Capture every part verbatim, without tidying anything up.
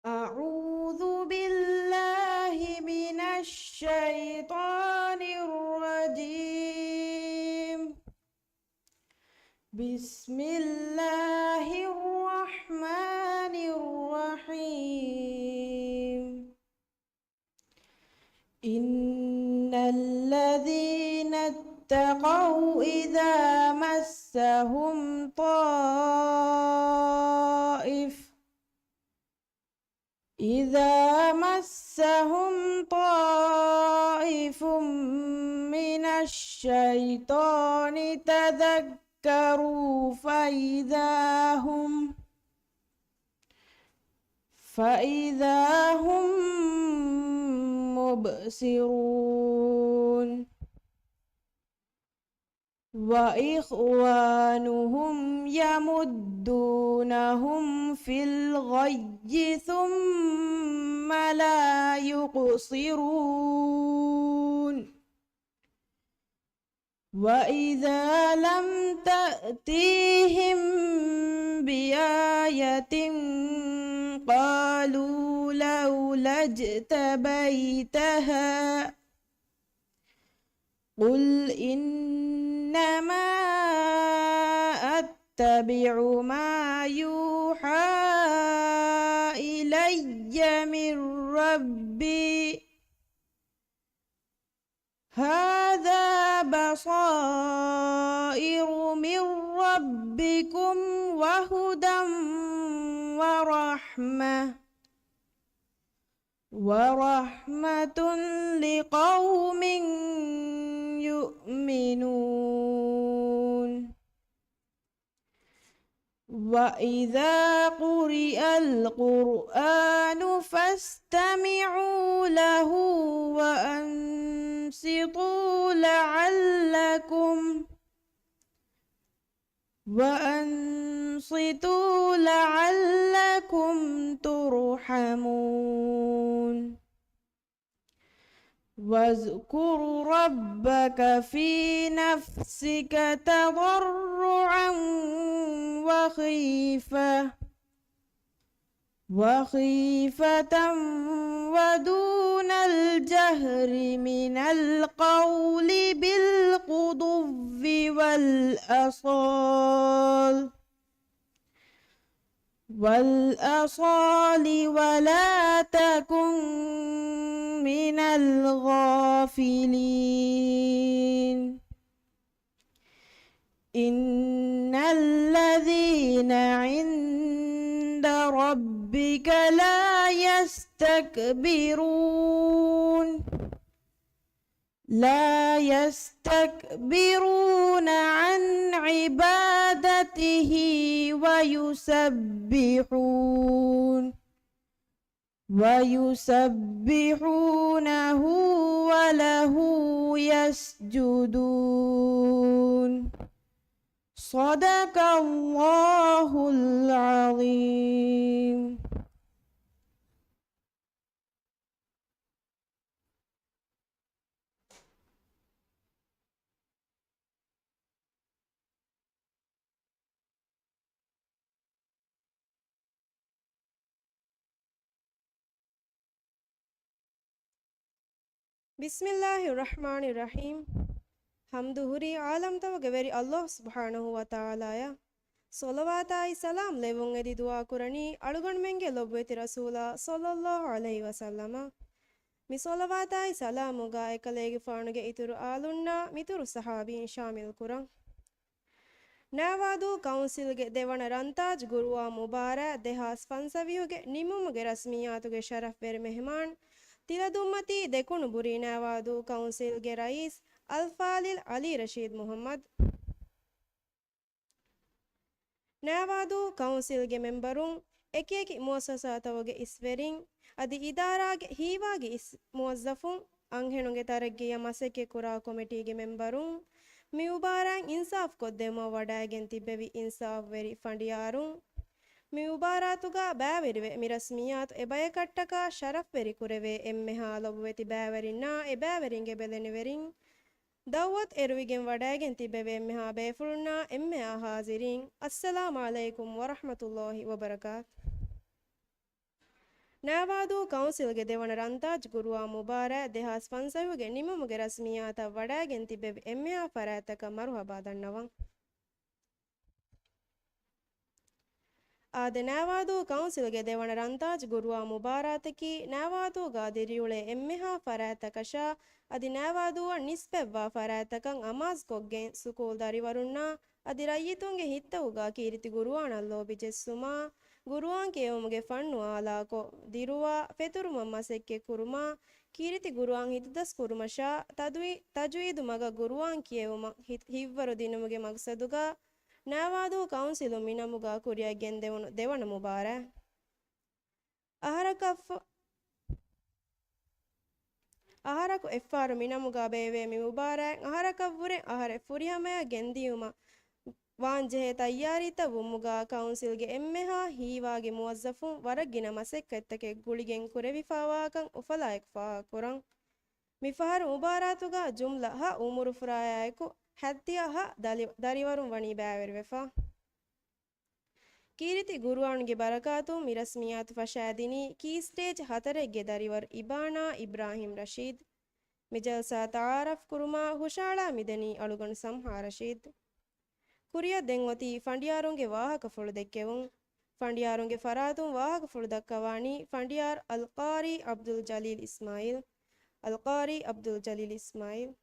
أعوذ بالله من الشيطان الرجيم. بسم الله الرحمن الرحيم. إن الذين اتقوا إذا مسهم طائف إذا مسهم طائف من الشيطان تذكروا فإذا هم فإذا هم مبصرون. وإخوانهم يمدونهم في الغي ثم لا يقصرون. وإذا لم تأتهم بآية قالوا لولا اجتبيتها قل إنما أتبع ما يوحى إلي من ربي هذا بصائر من ربكم وهدى ورحمة ورحمة لقوم يؤمنون. وإذا قرئ القرآن فاستمعوا له وأنصتوا لعلكم وأنصتوا لعلكم ترحمون. واذكر ربك في نفسك تضرعا وخيفة وخيفة ودون الجهر من القول بالغدو والآصال والآصال ولا تكن من الغافلين. إن الذين عند ربك لا يستكبرون لا يستكبرون عن عبادته ويسبحون ويسبحونه وله يسجدون. صدق الله العظيم. بسم الله الرحمن الرحيم. ޙަމްދު ހުރީ ޢާލަމްތަކުގެ ވެރި ﷲ ސުބްޙާނަހޫ ވަތަޢާލާއަށް. ޞަލަވާތާއި ސަލާމް ލެއްވުން އެދި ދުޢާ ކުރަނީ އަޅުގަނޑުމެންގެ ލޮބުވެތި ރަސޫލާ ޞައްލައްލާހު ޢަލައިހި ވަސައްލަމަށް. މި ޞަލަވާތާއި ސަލާމުގަ އެކަލޭގެފާނުގެ އިތުރު އާލުންނާ މިތުރު ޞަޙާބީން ޝާމިލް ކުރަން. ނައިވާދޫ ކައުންސިލްގެ ދެވަނަ ރަންތާޖް ގުރުއާ މުބާރާތް ދެހާސް ފަންސަވީހުގެ ނިމުމުގެ ރަސްމިއްޔާތުގެ ޝަރަފްވެރި މެހެމާން، ތިލަދުންމަތީ ދެކުނުބުރީ ނައިވާދޫ ކައުންސިލްގެ ރައީސް އަލްފާޟިލް ޢަލީ ރަޝީދު މުޙައްމަދު. ނައިވާދޫ ކައުންސިލްގެ މެމްބަރުން، އެކިއެކި މުއައްސަސާތަކުގެ އިސްވެރިން، އަދި އިދާރާގެ ހީވާގި އިސް މުވައްޒަފުން، އަންހެނުންގެ ތަރައްގީއަށް މަސައްކަތްކުރާ ކޮމިޓީގެ މެމްބަރުން، މި މުބާރާތް އިންސާފުކޮށްދެއްވުމަށް ވަޑައިގެން ތިއްބެވި އިންސާފުވެރި ފަނޑިޔާރުން، މި މުބާރާތުގަ ބައިވެރިވެ، މި ރަސްމިއްޔާތު އެބަޔަކަށްޓަކާ ޝަރަފްވެރި ކުރެވޭ އެންމެހާ ލޮބުވެތި ބައިވެރިންނާ އެބައިވެރިންގެ ބެލެނިވެރިން، ދައުވަތު އެރުވިގެން ވަޑައިގެން ތިއްބެވި އެންމެހާ ބޭފުޅުންނާ އެންމެހާ ޙާޟިރީން، އައްސަލާމު ޢަލައިކުމް ވަރަޙްމަތުﷲި ވަބަރަކާތު. ނައިވާދޫ ކައުންސިލްގެ ދެވަނަ ރަންތާޖު ގުރުއާން މުބާރާތް ދެހާސް ފަންސަވީހުގެ ނިމުމުގެ ރަސްމިއްޔާތަށް ވަޑައިގެން ތިއްބެވި އެންމެހާ ފަރާތްތަކަށް މަރުޙަބާ ދަންނަވަން. އާދެ، ނައިވާދޫ ކައުންސިލްގެ ދެވަނަ ރަންތާޖު ގުރުއާން މުބާރާތަކީ ނައިވާދޫގާ ދިރިއުޅޭ އެންމެހާ ފަރާތްތަކަށާ އަދި ނައިވާދޫއަށް ނިސްބަތްވާ ފަރާތްތަކަށް އަމާޒުކޮށްގެން، ސުކޫލް ދަރިވަރުންނާ އަދި ރައްޔިތުންގެ ހިތްތަކުގާ ކީރިތި ގުރުއާނަށް ލޯބި ޖެއްސުމާ، ގުރުއާން ކިޔެވުމުގެ ފަންނު އާލާކޮށް، ދިރުވާ، ފެތުރުމަށް މަސައްކަތް ކުރުމާ، ކީރިތި ގުރުއާން ހިތުދަސް ކުރުމަށާ، ތަދުވީ-، ތަޖުވީދު މަގަށް ގުރުއާން ކިޔެވުމަށް ހި-، ހިތްވަރު ދިނުމުގެ މަގްސަދުގާ، ނައިވާދޫ ކައުންސިލުން މިނަމުގާ ކުރިއަށް ގެންދެވުނު ދެވަނަ މުބާރާތް. އަހަރަކަށްފަ-، އަހަރަކު އެއްފަހަރު މިނަމުގާ ބޭއްވޭ މި މުބާރާތް އަހަރަކަށްވުރެ އަހަރެއް ފުރިހަމަޔަށް ގެންދިޔުމަށް ވާންޖެހޭ ތައްޔާރީތައް ވުމުގާ ކައުންސިލްގެ އެންމެހާ ހީވާގި މުވައްޒަފުން ވަރަށް ގިނަ މަސައްކަތްތަކެއް ގުޅިގެން ކުރެވިފައިވާކަން އުފަލާއެކު ފާހަގަކުރަން. މިފަހަރު މުބާރާތުގާ ޖުމްލަ ހަ އުމުރުފުރާޔާއެކު ހަތްދިހަ ހަ ދަރި-، ދަރިވަރުން ވަނީ ބައިވެރިވެފަ. ކީރިތި ގުރުއާންގެ ބަރަކާތުން މި ރަސްމިއްޔާތު ފަށާދިނީ ކީ ސްޓޭޖް ހަތަރެއްގެ ދަރިވަރު އިބާނާ އިބްރާހިމް ރަޝީދު. މި ޖަލްސާ ތަޢާރަފް ކުރުމާ ހުށައަޅާ މިދަނީ އަޅުގަނޑު ސަމްހާ ރަޝީދު. ކުރިއަށް ދެން އޮތީ ފަނޑިޔާރުންގެ ވާހަކަފުޅު ދެއްކެވުން. ފަނޑިޔާރުންގެ ފަރާތުން ވާހަކަފުޅު ދައްކަވާނީ ފަނޑިޔާރު އަލްޤާރީ ޢަބްދުލް ޖަލީލް އިސްމާޢީލް. އަލްޤާރީ ޢަބްދުލް ޖަލީލް އިސްމާޢީލް.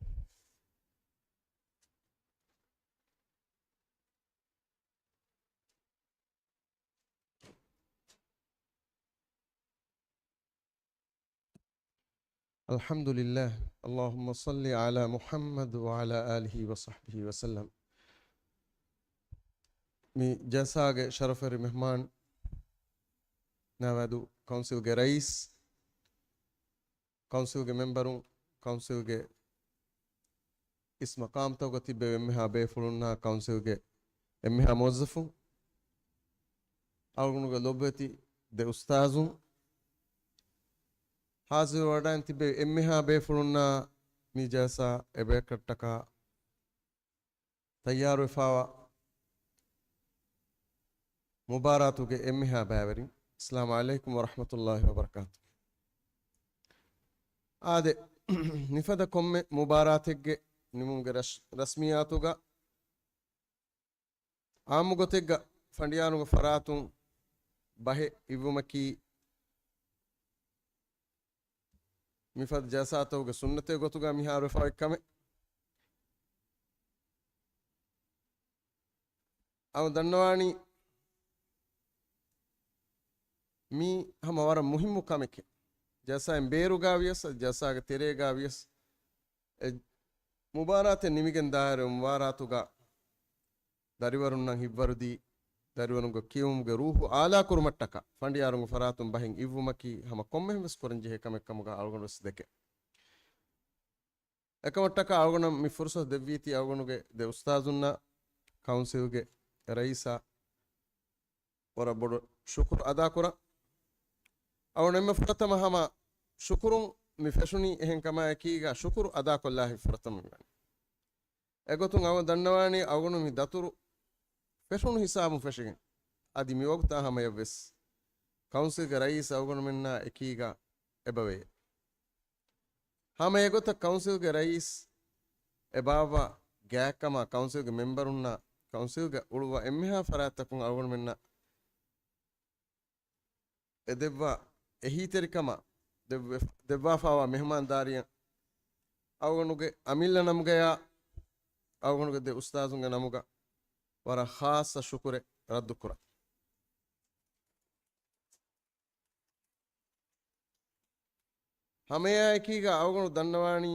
الحمد لله. اللهم صل على محمد وعلى آله وصحبه وسلم. މި ޖަލްސާގެ ޝަރަފުވެރި މެހްމާން، ނައިވާދޫ ކައުންސިލްގެ ރައީސް، ކައުންސިލްގެ މެމްބަރުން، ކައުންސިލްގެ އިސް މަޤާމްތަކުގަ ތިއްބެވި އެންމެހާ ބޭފުޅުންނާ ކައުންސިލްގެ އެންމެހާ މުވައްޒަފުން، އަޅުގަނޑުގެ ލޮބުވެތި ދެ އުސްތާޒުން، ހާޒިރުވެވަޑައިން ތިއްބެވި އެންމެހާ ބޭފުޅުންނާ މި ޖަލްސާ އެބަޔަކަށްޓަކާ ތައްޔާރުވެފާވާ މުބާރާތުގެ އެންމެހާ ބައިވެރިން، އައްސަލާމު ޢަލައިކުމް ވަރަޙްމަތުﷲި ވަބަރަކާތު. އާދެ، މިފަދަ ކޮންމެ މުބާރާތެއްގެ ނިމުމުގެ ރަސް-، ރަސްމިއްޔާތުގަ އާއްމު ގޮތެއްގަ ފަނޑިޔާރުންގެ ފަރާތުން ބަހެއް އިއްވުމަކީ، މިފަދަ ޖަލްސާތަކުގެ ސުންނަތެއް ގޮތުގަ މިހާރު ވެފަ އޮތް ކަމެއް. އަޅު ދަންނަވާނީ މީ ހަމަ ވަރަށް މުހިއްމު ކަމެކޭ. ޖަލްސާއިން ބޭރުގަ ވިޔަސް، ޖަލްސާގެ ތެރޭގަ ވިޔަސް، އެ މުބާރާތެއް ނިމިގެން ދާއިރު މުބާރާތުގަ ދަރިވަރުންނަށް ހިތްވަރުދީ، ދަރިވަރުންގެ ކިޔެވުމުގެ ރޫޙު އާލާކުރުމަށްޓަކާ ފަނޑިޔާރުންގެ ފަރާތުން ބަހެއް އިއްވުމަކީ ހަމަ ކޮންމެހެން ވެސް ކުރަންޖެހޭ ކަމެއް ކަމުގަ އަޅުގަނޑު ވެސް ދެކެ. އެކަމަށްޓަކާ އަޅުގަނޑަށް މި ފުރުސަތު ދެއްވީތީ އަޅުގަނޑުގެ ދެ އުސްތާޒުންނާ ކައުންސިލްގެ ރައީސާ ވަރަށް ބޮޑު ޝުކުރު އަދާކުރަން. އަޅުގަނޑު އެންމެ ފުރަތަމަ ހަމަ ޝުކުރުން މި ފެށުނީ އެހެން ކަމާއެކީގަ ޝުކުރު އަދާކޮށްލާ ހިތް ފުރަތަމަ މިވަނީ. އެގޮތުން އަޅުގަނޑު ދަންނަވާނީ އަޅުގަނޑު މި ދަތުރު ފެށުނު ހިސާބުން ފެށިގެން، އަދި މިވަގުތާ ހަމަޔަށްވެސް ކައުންސިލްގެ ރައީސް އަޅުގަނޑުމެންނާ އެކީގަ އެބަވެޔޭ. ހަމަ އެގޮތަށް ކައުންސިލްގެ ރައީސް އެބާއްވާ ގާތްކަމާ ކައުންސިލްގެ މެމްބަރުންނާ ކައުންސިލްގަ އުޅުއްވާ އެންމެހާ ފަރާތްތަކުން އަޅުގަނޑުމެންނަށް އެ ދެއްވާ އެހީތެރިކަމާ ދެއްވެ-، ދެއްވާފާވާ މެހުމާންދާރީއަށް އަޅުގަނޑުގެ އަމިއްލަ ނަމުގަޔާ އަޅުގަނޑުގެ ދެ އުސްތާޒުންގެ ނަމުގަ ވަރަށް ޚާއްޞަ ޝުކުރެއް ރައްދުކުރަން. ހަމައެއާއެކީގަ އަޅުގަނޑު ދަންނަވާނީ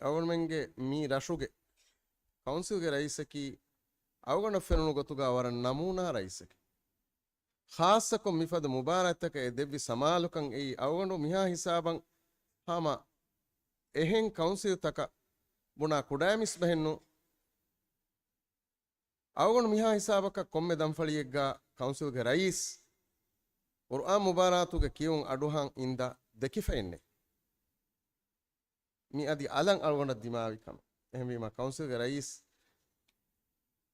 އަޅުގަނޑުމެންގެ މި ރަށުގެ ކައުންސިލްގެ ރައީސަކީ އަޅުގަނޑަށް ފެނުނު ގޮތުގަ ވަރަށް ނަމޫނާ ރައީސެކޭ. ޚާއްޞަކޮށް މިފަދަ މުބާރާތްތަކަށް އެ ދެއްވި ސަމާލުކަން އެއީ އަޅުގަނޑު މިހާ ހިސާބަށް ހަމަ އެހެން ކައުންސިލްތަކަށް ބުނާ ކުޑައިމީސްބަހެއްނު. އަޅުގަނޑު މިހާ ހިސާބަކަށް ކޮންމެ ދަންފަޅިއެއްގަ ކައުންސިލްގެ ރައީސް ޤުރުއާން މުބާރާތުގެ ކިޔެވުން އަޑުއަހަން އިންދާ ދެކިފައެއްނެތް. މި އަދި އަލަށް އަޅުގަނޑަށް ދިމާވި ކަމެއް. އެހެންވީމާ، ކައުންސިލްގެ ރައީސް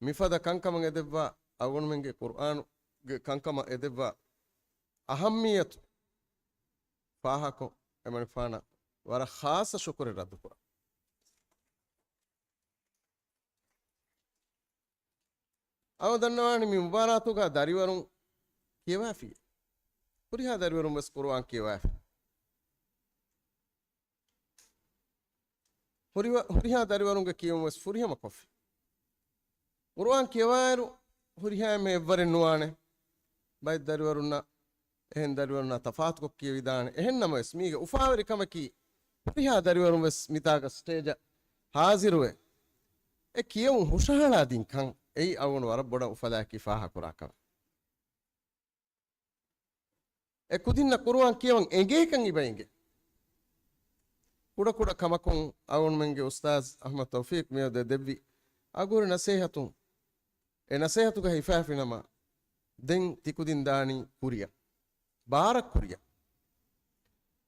މިފަދަ ކަންކަމަށް އެދެއްވާ، އަޅުގަނޑުމެންގެ ޤުރްއާނުގެ ކަންކަމަށް އެދެއްވާ އަހައްމިއްޔަތު ފާހަގަކޮށް، އެމަނިކުފާނަށް ވަރަށް ޚާއްޞަ ޝުކުރެއް ރައްދުކުރަން. އަޅު ދަންނަވާނީ މި މުބާރާތުގަ ދަރިވަރުން ކިޔަވާފި. ހުރިހާ ދަރިވަރުން ވެސް ޤުރުއާން ކިޔަވާފި. ހުރިވަ-، ހުރިހާ ދަރިވަރުންގެ ކިޔެވުން ވެސް ފުރިހަމަ ކޮށްފި. ޤުރުއާން ކިޔަވާއިރު ހުރިހާ އެންމެ އެއްވަރެއް ނުވާނެ. ބައެއް ދަރިވަރުންނަށް، އެހެން ދަރިވަރުންނާ ތަފާތުކޮށް ކިޔެވިދާނެ. އެހެން ނަމަވެސް، މީގެ އުފާވެރިކަމަކީ، ހުރިހާ ދަރިވަރުން ވެސް މިތާގަ ސްޓޭޖަށް ހާޒިރުވެ، އެ ކިޔެވުން ހުށަހަޅާދިން ކަން އެއީ އަޅުގަނޑު ވަރަށް ބޮޑަށް އުފަލާއެކީ ފާހަގަކުރާ ކަމެއް. އެ ކުދިންނަށް ޤުރުއާން ކިޔަވަން އެނގޭކަން އިބަ އެނގޭ. ކުޑަކުޑަ ކަމަކުން އަޅުގަނޑުމެންގެ އުސްތާޛް އަޙްމަދު ތައުފީޤް މިއަދު އެ ދެއްވި އަގުހުރި ނަސޭހަތުން، އެ ނަސޭހަތުގަ ހިފާފިނަމަ، ދެން ތިކުދިން ދާނީ ކުރިއަށް. ބާރަށް ކުރިއަށް.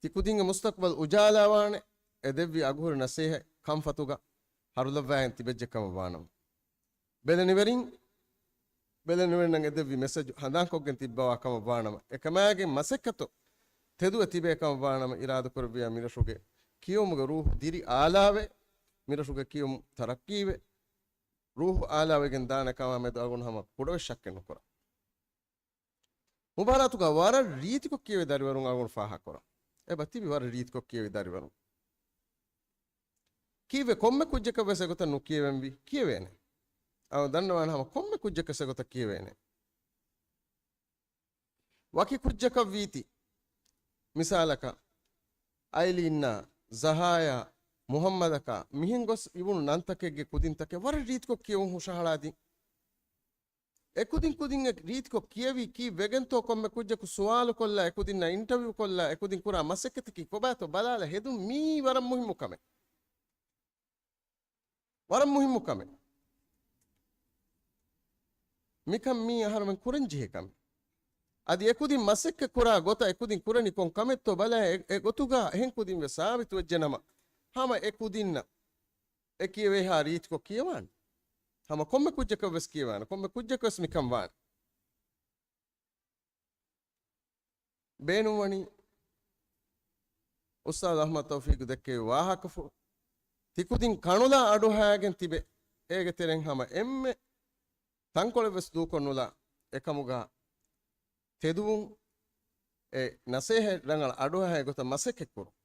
ތިކުދިންގެ މުސްތަޤްބަލް އުޖާލާވާނެ، އެ ދެއްވި އަގުހުރި ނަސޭހަތް ކަންފަތުގަ ހަރުލައްވާގެން ތިބެއްޖެ ކަމަށް ވާނަމަ. ބެލެނިވެރިން، ބެލެނިވެރިންނަށް އެދެއްވި މެސެޖު ހަނދާންކޮށްގެން ތިއްބަވާ ކަމަށް ވާނަމަ، އެކަމާގެން މަސައްކަތު ތެދުވެ ތިބޭ ކަމަށް ވާނަމަ، އިރާދަކުރެއްވިޔާ މިރަށުގެ ކިޔެވުމުގެ ރޫޙު ދިރި އާލާވެ، މިރަށުގެ ކިޔެވުމު ތަރައްޤީވެ، ރޫޙު އާލާވެގެން ދާނެ ކަމާ މެދު އަޅުގަނޑު ހަމަ ކުޑަވެސް ޝައްކެއް ނުކުރަން. މުބާރާތުގަ ވަރަށް ރީތިކޮށް ކިޔެވޭ ދަރިވަރުން އަޅުގަނޑު ފާހަގަކުރަން. އެބަ ތިބި ވަރަށް ރީތިކޮށް ކިޔެވި ދަރިވަރުން. ކީއްވެ ކޮންމެ ކުއްޖަކަށް ވެސް އެގޮތަށް ނުކިޔެވެންވީ؟ ކިޔެވޭނެ. އަޅު ދަންނަވާނެ ހަމަ ކޮންމެ ކުއްޖަކަށް އެގޮތަށް ކިޔެވޭނެ. ވަކި ކުއްޖަކަށް ވީތީ. މިސާލަކަށް، އައިލީންނާ، ޒަހާޔާ، މުޙައްމަދަކާ މިހެން ގޮސް އިވުނު ނަންތަކެއްގެ ކުދިންތަކެއް ވަރަށް ރީތިކޮށް ކިޔެވުން ހުށަހަޅާދިން. އެކުދިން ކުދިން ރީތިކޮށް ކިޔެވި ކީއްވެގެންތޯ ކޮންމެ ކުއްޖަކު ސުވާލުކޮށްލާ، އެކުދިންނަށް އިންޓަވިއު ކޮށްލާ، އެކުދިން ކުރާ މަސައްކަތަކީ ކޮބާތޯ ބަލާލަ ހެދުން މީ ވަރަށް މުހިއްމު ކަމެއް. ވަރަށް މުހިއްމު ކަމެއް. މިކަން މީ އަހަރުމެން ކުރަންޖެހޭ ކަމެއް. އަދި އެކުދިން މަސައްކަތް ކުރާ ގޮތަށް އެކުދިން ކުރަނީ ކޮން ކަމެއްތޯ ބަލާ އެ، އެ ގޮތުގަ އެހެން ކުދިން ވެސް ސާބިތު ވެއްޖެ ނަމަ، ހަމަ އެ ކުދިންނަށް އެ ކިޔެވޭހާ ރީތިކޮށް ކިޔަވާނެ. ހަމަ ކޮންމެ ކުއްޖަކަށް ވެސް ކިޔަވާނެ. ކޮންމެ ކުއްޖަކަށް ވެސް މިކަން ވާނެ. ބޭނުންވަނީ އުސްތާޛު އަޙްމަދު ތައުފީޤު ދެއްކެވި ވާހަކަފުޅު ތިކުދިން ކަނުލާ އަޑުއަހާގެން ތިބެ، އޭގެ ތެރެއިން ހަމަ އެންމެ ތަންކޮޅެއް ވެސް ދޫކޮށްނުލާ، އެކަމުގަ ތެދުވުން، އެ ނަސޭހަތް ރަނގަޅަށް އަޑުއަހާ ގޮތަށް މަސައްކަތްކުރުން.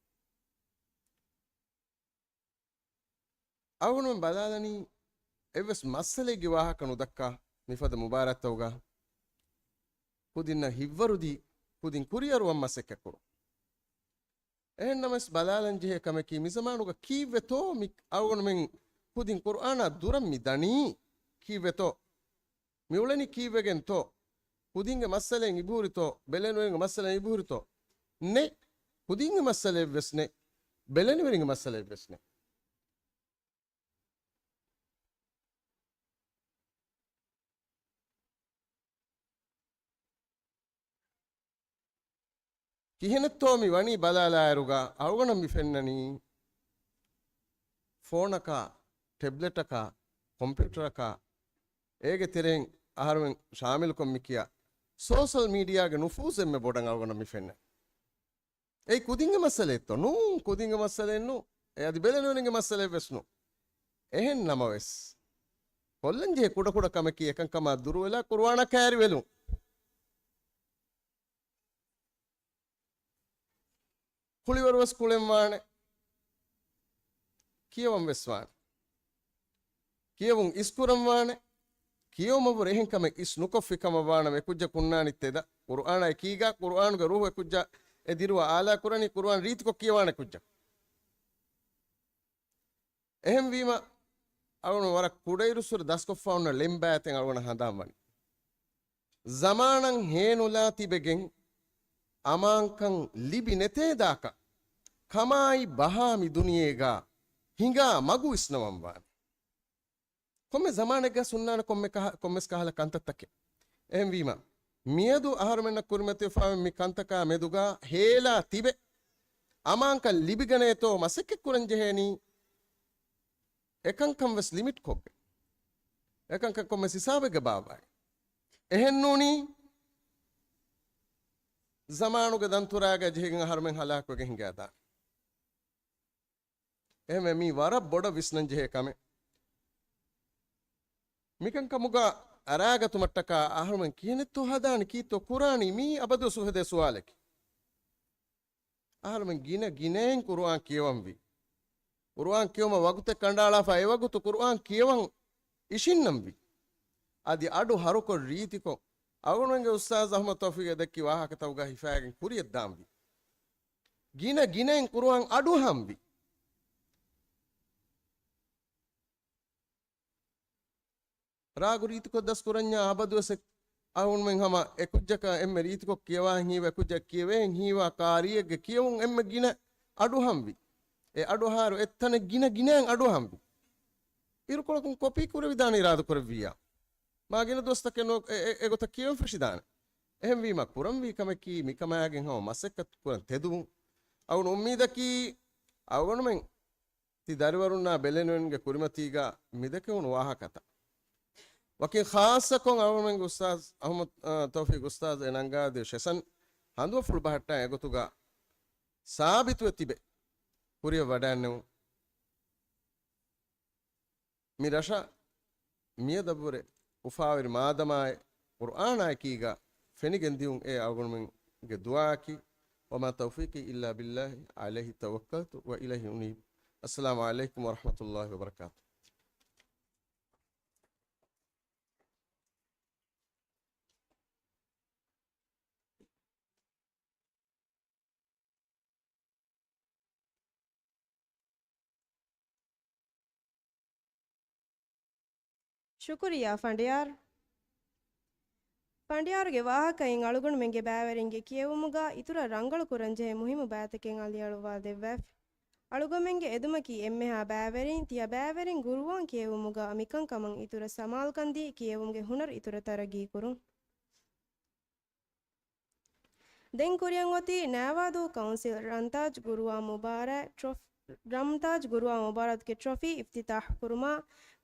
އަޅުގަނޑުމެން ބަލާލަނީ އެއްވެސް މައްސަލައެއްގެ ވާހަކަ ނުދައްކާ މިފަދަ މުބާރާތްތަކުގަ ކުދިންނަށް ހިތްވަރުދީ ކުދިން ކުރިއަރުވަން މަސައްކަތްކުރުން. އެހެންނަމަވެސް ބަލާލަންޖެހޭ ކަމަކީ މިޒަމާނުގަ ކީއްވެތޯ މި އަޅުގަނޑުމެން ކުދިން ޤުރްއާނާ ދުރަށް މި ދަނީ؟ ކީއްވެތޯ؟ މި އުޅެނީ ކީއްވެގެންތޯ؟ ކުދިންގެ މައްސަލައިން އިބުހުރިތޯ؟ ބެލެނިވެރިންގެ މައްސަލައިން އިބުހުރިތޯ؟ ނެ. ކުދިންގެ މައްސަލައެއްވެސް ނެ. ބެލެނިވެރިންގެ މައްސަލައެއްވެސް ނެ. ކިހިނެއްތޯ މި ވަނީ ބަލާލާއިރުގަ އަޅުގަނޑަށް މި ފެންނަނީ، ފޯނަކާ، ޓެބްލެޓަކާ، ކޮމްޕިއުޓަރަކާ، އޭގެ ތެރެއިން އަހަރުމެން ޝާމިލުކޮށް މި ކިޔާ ސޯޝަލް މީޑިއާގެ ނުފޫޒު އެންމެ ބޮޑަށް އަޅުގަނޑަށް މި ފެންނަނީ. އެއީ ކުދިންގެ މައްސަލައެއްތޯ؟ ނޫން، ކުދިންގެ މައްސަލައެއް ނޫން. އެ އަދި ބެލެނިވެރިންގެ މައްސަލައެއްވެސް ނޫން. އެހެން ނަމަވެސް، ކޮށްލަންޖެހޭ ކުޑަކުޑަ ކަމަކީ އެކަންކަމާ ދުރުވެލާ ޤުރުއާނަށް ކައިރިވެލުން. ކުޅިވަރުވެސް ކުޅެންވާނެ. ކިޔަވަން ވެސް ވާނެ. ކިޔެވުން އިސްކުރަން ވާނެ. ކިޔެވުމަށްވުރެ އެހެން ކަމެއް އިސް ނުކޮށްފި ކަމަށް ވާނަމަ، އެކުއްޖަކު ހުންނާނީ ތެދަށް. ޤުރުއާނާ އެކީގަ، ޤުރުއާނުގެ ރޫޙު އެކުއްޖާ އެ ދިރުވާ އާލާ ކުރަނީ ޤުރުއާން ރީތިކޮށް ކިޔަވާނެ ކުއްޖަކު. އެހެންވީމަ، އަޅުގަނޑު ވަރަށް ކުޑައިރުއްސުރެ ދަސްކޮށްފަ އޮންނަ ޅެންބާތެއް އަޅުގަނޑަށް ހަނދާންވަނީ. ޒަމާނަށް ހޭނުލާ ތިބެގެން އަމާންކަން ލިބި ނެތޭ ދާކަށް، ކަމާއި ބަހާ މި ދުނިޔޭގަ ހިނގާ މަގު ވިސްނަވަން ވާނެ. ކޮންމެ ޒަމާނެއްގަ ހުންނާނެ ކޮންމެ ކަހަ-، ކޮންމެސް ކަހަލަ ކަންތައްތަކެއް. އެހެންވީމަ، މިއަދު އަހަރުމެންނަށް ކުރިމަތިވެފައިވާ މި ކަންތަކާ މެދުގަ ހޭލާ ތިބެ، އަމާންކަން ލިބިގަނޭތޯ މަސައްކަތް ކުރަން ޖެހޭނީ. އެކަންކަން ވެސް ލިމިޓް ކޮށްގެން، އެކަންކަން ކޮންމެސް ހިސާބެއްގަ ބާއްވާ. އެހެން ނޫނީ، ޒަމާނުގެ ދަންތުރާގަ ޖެހިގެން އަހަރުމެން ހަލާކުވެގެން ހިނގާދާނެ. އެހެންވެ މީ ވަރަށް ބޮޑަށް ވިސްނަން ޖެހޭ ކަމެއް. މިކަންކަމުގަ އަރާގަތުމަށްޓަކާ އަހަރުމެން ކިހިނެއްތޯ ހަދާނީ، ކީއްތޯ ކުރާނީ، މީ އަބަދުވެސް އުފެދޭ ސުވާލަކީ. އަހަރުމެން ގިނަ ގިނައިން ޤުރުއާން ކިޔަވަންވީ. ޤުރުއާން ކިޔުމަށް ވަގުތެއް ކަނޑައަޅާފަ އެވަގުތު ޤުރުއާން ކިޔަވަން އިށިންނަންވީ. އަދި އަޑު ހަރުކޮށް ރީތިކޮށް، އަޅުގަނޑުމެންގެ އުސްތާޛު އަޙްމަދު ތައުފީޤް ދެއްކި ވާހަކަތަކުގަ ހިފާގެން ކުރިއަށް ދާންވީ. ގިނަ ގިނައިން ޤުރުއާން އަޑުއަހަންވީ. ރާގު ރީތިކޮށް ދަސްކުރަންޏާ އަބަދުވެސް އެ އަހުންމެން ހަމަ އެކުއްޖަކަށް އެންމެ ރީތިކޮށް ކިޔަވާން ހީވާ، އެކުއްޖަކަށް ކިޔެވޭން ހީވާ ޤާރީއެއްގެ ކިޔެވުން އެންމެ ގިނަ އަޑުއަހަންވި. އެ އަޑުއަހާއިރު އެއްތަނެއް ގިނަ ގިނައިން އަޑުއަހަންވި. އިރުކޮޅަކުން ކޮޕީ ކުރެވިދާނެ އިރާދަ ކުރެއްވިއްޔާ. މާ ގިނަ ދުވަސްތަކެއް ނު-، އެ-، އެ-، އެގޮތަށް ކިޔެވެން ފެށިދާނެ. އެހެންވީމަ ކުރަންވީ ކަމަކީ މިކަމާގެން ހަމަ މަސައްކަތް ކުރަން ތެދުވުން. އަޅުގަނޑު އުއްމީދަކީ އަޅުގަނޑުމެން ތި ދަރިވަރުންނާ ބެލެނިވެރިންގެ ކުރިމަތީގަ މިދެކެވުނު ވާހަކަތައް، ވަކިން ޚާއްޞަކޮށް އަޅުގަނޑުމެންގެ އުސްތާޛު އަޙްމަދު، އާ، ތައުފީޤު އުސްތާޛު އެ ނަންގާދިޔަ ސެޝަން ހަނދުއަފުޅު ބަހައްޓާ އެގޮތުގަ ސާބިތުވެ ތިބެ ކުރިއަށް ވަޑައިންނެވުން. މި ރަށަށް މިއަދަށްވުރެ އުފާވެރި މާދަމާއެއް ޤުރްއާނާއެކީގަ ފެނިގެން ދިއުން އެ އަޅުގަނޑުމެންގެ ދުޢާއަކީ. وما توفيقي إلا بالله عليه توكلت وإليه أنيب. السلام عليكم ورحمة الله وبركاته. ޝުކުރިއްޔާ ފަނޑިޔާރު. ފަނޑިޔާރުގެ ވާހަކައިން އަޅުގަނޑުމެންގެ ބައިވެރިންގެ ކިޔެވުމުގަ އިތުރަށް ރަނގަޅު ކުރަންޖެހޭ މުހިއްމު ބައިތަކެއް އަލިއަޅުއްވާ ދެއްވާފި. އަޅުގަނޑުމެންގެ އެދުމަކީ އެންމެހާ ބައިވެރިން، ތިޔަ ބައިވެރިން ޤުރުއާން ކިޔެވުމުގަ މިކަންކަމަށް އިތުރަށް ސަމާލުކަންދީ ކިޔެވުމުގެ ހުނަރު އިތުރަށް ތަރައްގީ ކުރުން. ދެން ކުރިއަށް އޮތީ ނައިވާދޫ ކައުންސިލް ރަމްތާޖް ގުރުއާ މުބާރާތް ޓްރޮފް-، ރަމްތާޖް ގުރުއާ މުބާރާތުގެ ޓްރޮފީ އިފްތިތާޙް ކުރުމާ،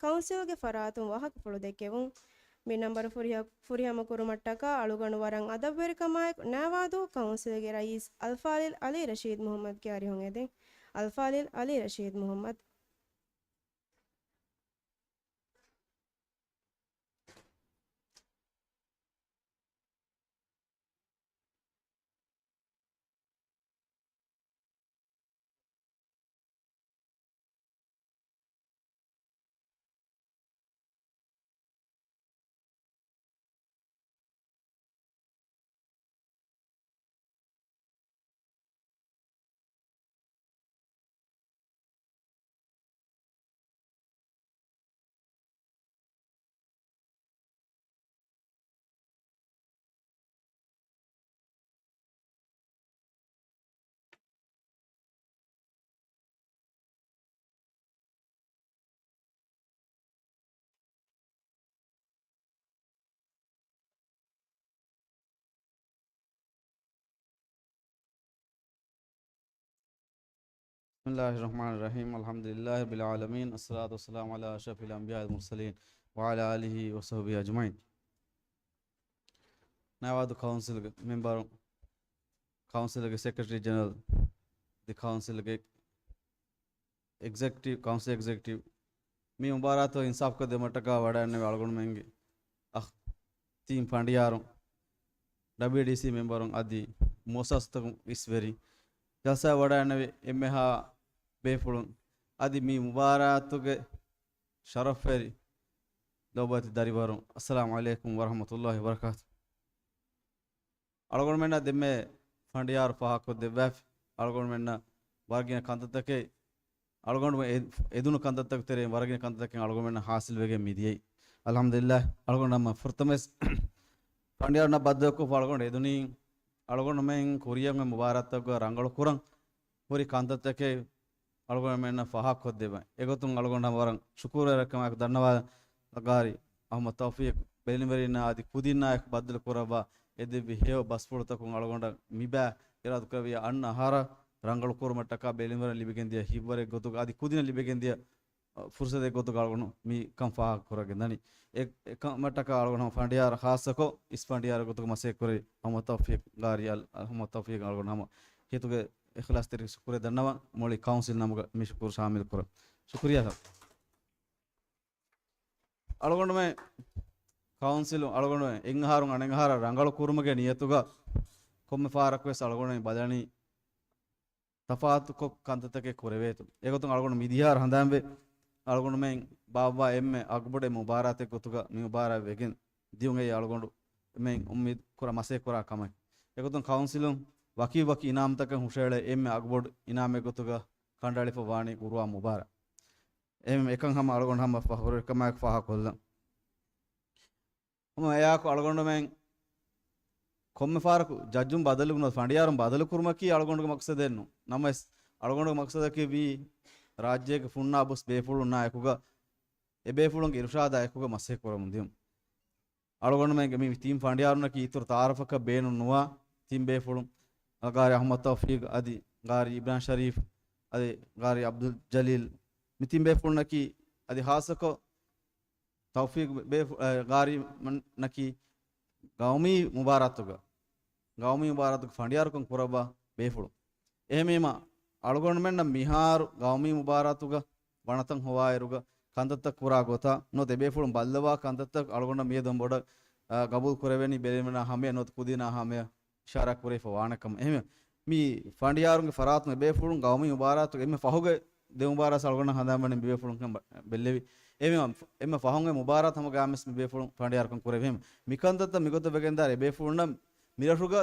ކައުންސިލްގެ ފަރާތުން ވާހަކަފުޅު ދެއްކެވުން. މި ނަންބަރު ފުރިހަ-، ފުރިހަމަ ކުރުމަށްޓަކާ އަޅުގަނޑު ވަރަށް އަދަބުވެރިކަމާއެކު ނައިވާދޫ ކައުންސިލްގެ ރައީސް އަލްފާޟިލް ޢަލީ ރަޝީދު މުޙައްމަދުގެ އަރިހުން އެދެން. އަލްފާޟިލް ޢަލީ ރަޝީދު މުޙައްމަދު. بسم الله الرحمن الرحيم. الحمد لله رب العالمين. الصلاة والسلام على أشرف الأنبياء والمرسلين وعلى آله وصحبه أجمعين. ނައިވާދޫ ކައުންސިލްގެ މެމްބަރު، ކައުންސިލްގެ ސެކްރެޓަރީ ޖެނެރަލް، ދި ކައުންސިލްގެ އެގްޒެކެޓިވް، ކައުންސިލް އެގްޒެކެޓިވް، މި މުބާރާތު އިންސާފްކޮށްދެވުމަށްޓަކާ ވަޑައިގެންނެވި އަޅުގަނޑުމެންގެ އަޚް ތީން ފަނޑިޔާރުން، ޑަބްލިއުޑީސީ މެމްބަރުން އަދި މުއައްސަސަތަކުން އިސްވެރި ޖަލްސާ ވަޑައިގެންނެވި އެންމެހާ ބޭފުޅުން އަދި މި މުބާރާތުގެ ޝަރަފްވެރި ލޯބިވެތި ދަރިވަރުން، އައްސަލާމު ޢަލައިކުމް ވަރަޙްމަތުﷲި ވަބަރަކާތު. އަޅުގަނޑުމެންނަށް ދެންމެ ފަނޑިޔާރު ފާހަގަކޮށްދެއްވާފި. އަޅުގަނޑުމެންނަށް ވަރަށްގިނަ ކަންތައްތަކެއް، އަޅުގަނޑު އެ-، އެދުނު ކަންތައްތަކުގެ ތެރެއިން ވަރަށްގިނަ ކަންތައްތަކެއް އަޅުގަނޑުމެންނަށް ހާސިލްވެގެން މިދިޔައީ. އަލްޙަމްދުލިއްލާހް. އަޅުގަނޑު ހަމަ ފުރަތަމަވެސް ފަނޑިޔާރުންނަށް ބައްދަލުކޮށްފަ އަޅުގަނޑު އެދުނީ، އަޅުގަނޑުމެން ކުރިއަށް މި މުބާރާތްތަކުގަ ރަނގަޅު ކުރަން ހުރި ކަންތައްތަކެއް އަޅުގަނޑުމެންނަށް ފާހަގަކޮށްދެވޭ. އެގޮތުން އަޅުގަނޑު ހަމަ ވަރަށް ޝުކުރުވެރިކަމާއެކު ދަންނަވާ ގާރި އަޙްމަދު ތައުފީޤް ބެލެނިވެރިންނާ އަދި ކުދިންނާއެކު ބައްދަލު ކުރައްވާ އެދެއްވި ހެޔޮ ބަސްފުޅުތަކުން އަޅުގަނޑަށް މިބާ އިރާދަކުރެއްވިޔާ އަންނަ އަހަރަށް ރަނގަޅު ކުރުމަށްޓަކާ ބެލެނިވެރިން ލިބިގެންދިޔަ ހިތްވަރެއް ގޮތުގަ އަދި ކުދިންނަށް ލިބިގެންދިޔަ ފުރުސަތެއް ގޮތުގަ އަޅުގަނޑު މި ކަން ފާހަގަކުރައްވަގެން ދަނީ. އެ، އެކަމަށްޓަކާ އަޅުގަނޑު ފަނޑިޔާރު ޚާއްޞަކޮށް އިސް ފަނޑިޔާރު ގޮތުގަ މަސައްކަތް ކުރި އަޙްމަދު ތައުފީޤް ގާރި އަލް، އަޙްމަދު ތައުފީޤް އަޅުގަނޑު ހަމަ ހިތުގެ އިޚްލާޞްތެރި ޝުކުރެއް ދަންނަވަން މުޅި ކައުންސިލް ނަމުގަ މި ޝުކުރު ޝާމިލް ކުރަން. ޝުކުރިއްޔާ ސަރ. އަޅުގަނޑުމެން ކައުންސިލު އަޅުގަނޑުމެން އެއްއަހަރުން އަނެއްއަހަރަށް ރަނގަޅު ކުރުމުގެ ނިޔަތުގަ ކޮންމެ ފަހަރަކުވެސް އަޅުގަނޑުމެން ބަލަނީ ތަފާތުކޮށް ކަންތައްތަކެއް ކުރެވޭތޯ. އެގޮތުން އަޅުގަނޑު މިދިހައަށް ހަނދާންވެ އަޅުގަނޑުމެން ބާއްވާ އެންމެ އަގުބޮޑެއް މުބާރާތެއް ގޮތުގަ މި މުބާރާތް ވެގެން ދިޔުން އެއީ އަޅުގަނޑުމެން އުއްމީދު ކުރާ މަސައްކަތް ކުރާ ކަމެއް. އެގޮތުން ކައުންސިލުން ވަކި ވަކި އިނާމްތަކެއް ހުށައެޅޭ އެންމެ އަގުބޮޑު އިނާމެއް ގޮތުގަ ކަނޑައެޅިފަ ވާނީ ގުރުއާން މުބާރާތް. އެހެން އެކަން ހަމަ އަޅުގަނޑު ހަމަ ފަހުރު ކަމާއެކު ފާހަގަކޮށްލަން. ހަމަ އެއާއެކު އަޅުގަނޑުމެން ކޮންމެ ފަހަރަކު ޖައްޖުން ބަދަލު ނުވަތަ ފަނޑިޔާރުން ބަދަލު ކުރުމަކީ އަޅުގަނޑުގެ މަޤްޞަދެއް ނޫން. ނަމަވެސް އަޅުގަނޑުގެ މަޤްޞަދަކީ ވީ ރާއްޖޭގެ ފުންނާ ބުސް ބޭފުޅުންނާ އެކުގަ އެ ބޭފުޅުންގެ އިރުޝާދާ އެކުގަ މަސައްކަތް ކުރަމުން ދިޔުން. އަޅުގަނޑުމެންގެ މި ތިން ފަނޑިޔާރުންނަކީ އިތުރު ތައާރަފަކަށް ބޭނުން ނުވާ ތިން ބޭފުޅުން. ގާރި އަޙްމަދު ތައުފީޤް އަދި ގާރި އިބްރާހިމް ޝަރީފް އަދި ގާރި އަބްދުލް ޖަލީލް، މި ތިން ބޭފުޅުންނަކީ އަދި ޚާއްޞަކޮށް ތައުފީޤް ބޭފު-، އަ، ގާރީމަންނަކީ ގައުމީ މުބާރާތުގަ، ގައުމީ މުބާރާތުގަ ފަނޑިޔާރުކަން ކުރައްވާ ބޭފުޅުން. އެހެންވީމަ، އަޅުގަނޑުމެންނަށް މިހާރު ގައުމީ މުބާރާތުގަ ވަނަތައް ހޮވާއިރުގަ ކަންތައްތައް ކުރާ ގޮތާ ނުވަތަ އެބޭފުޅުން ބައްލަވާ ކަންތައްތައް އަޅުގަނޑަށް މިއަދު ބޮޑަށް، އަ، ގަބޫލު ކުރެވެނީ ބެލެނިވެރިންނާ ހަމަޔަށް ނުވަތަ ކުދީންނާ ހަމަޔަށް އިޝާރާތް ކުރެވިފަ ވާނެ ކަމަށް. އެހެންވެ، މި ފަނޑިޔާރުންގެ ފަރާތުން އެބޭފުޅުން ގައުމީ މުބާރާތުގެ އެންމެ ފަހުގެ ދެ މުބާރާތް އަޅުގަނޑަށް ހަނދާންވަނީ މިބޭފުޅުން ކަން ބަ-، ބެއްލެވި. އެހެންވީމަ، އެންމެ ފަހުގެ މުބާރާތް ހަމަ ގާމެސް މިބޭފުޅުން ފަނޑިޔާރުކަން ކުރެވި. އެހެން މިކަންތައްތައް މިގޮތަށް ވެގެންދާއިރު އެބޭފުޅުންނަށް މިރަށުގަ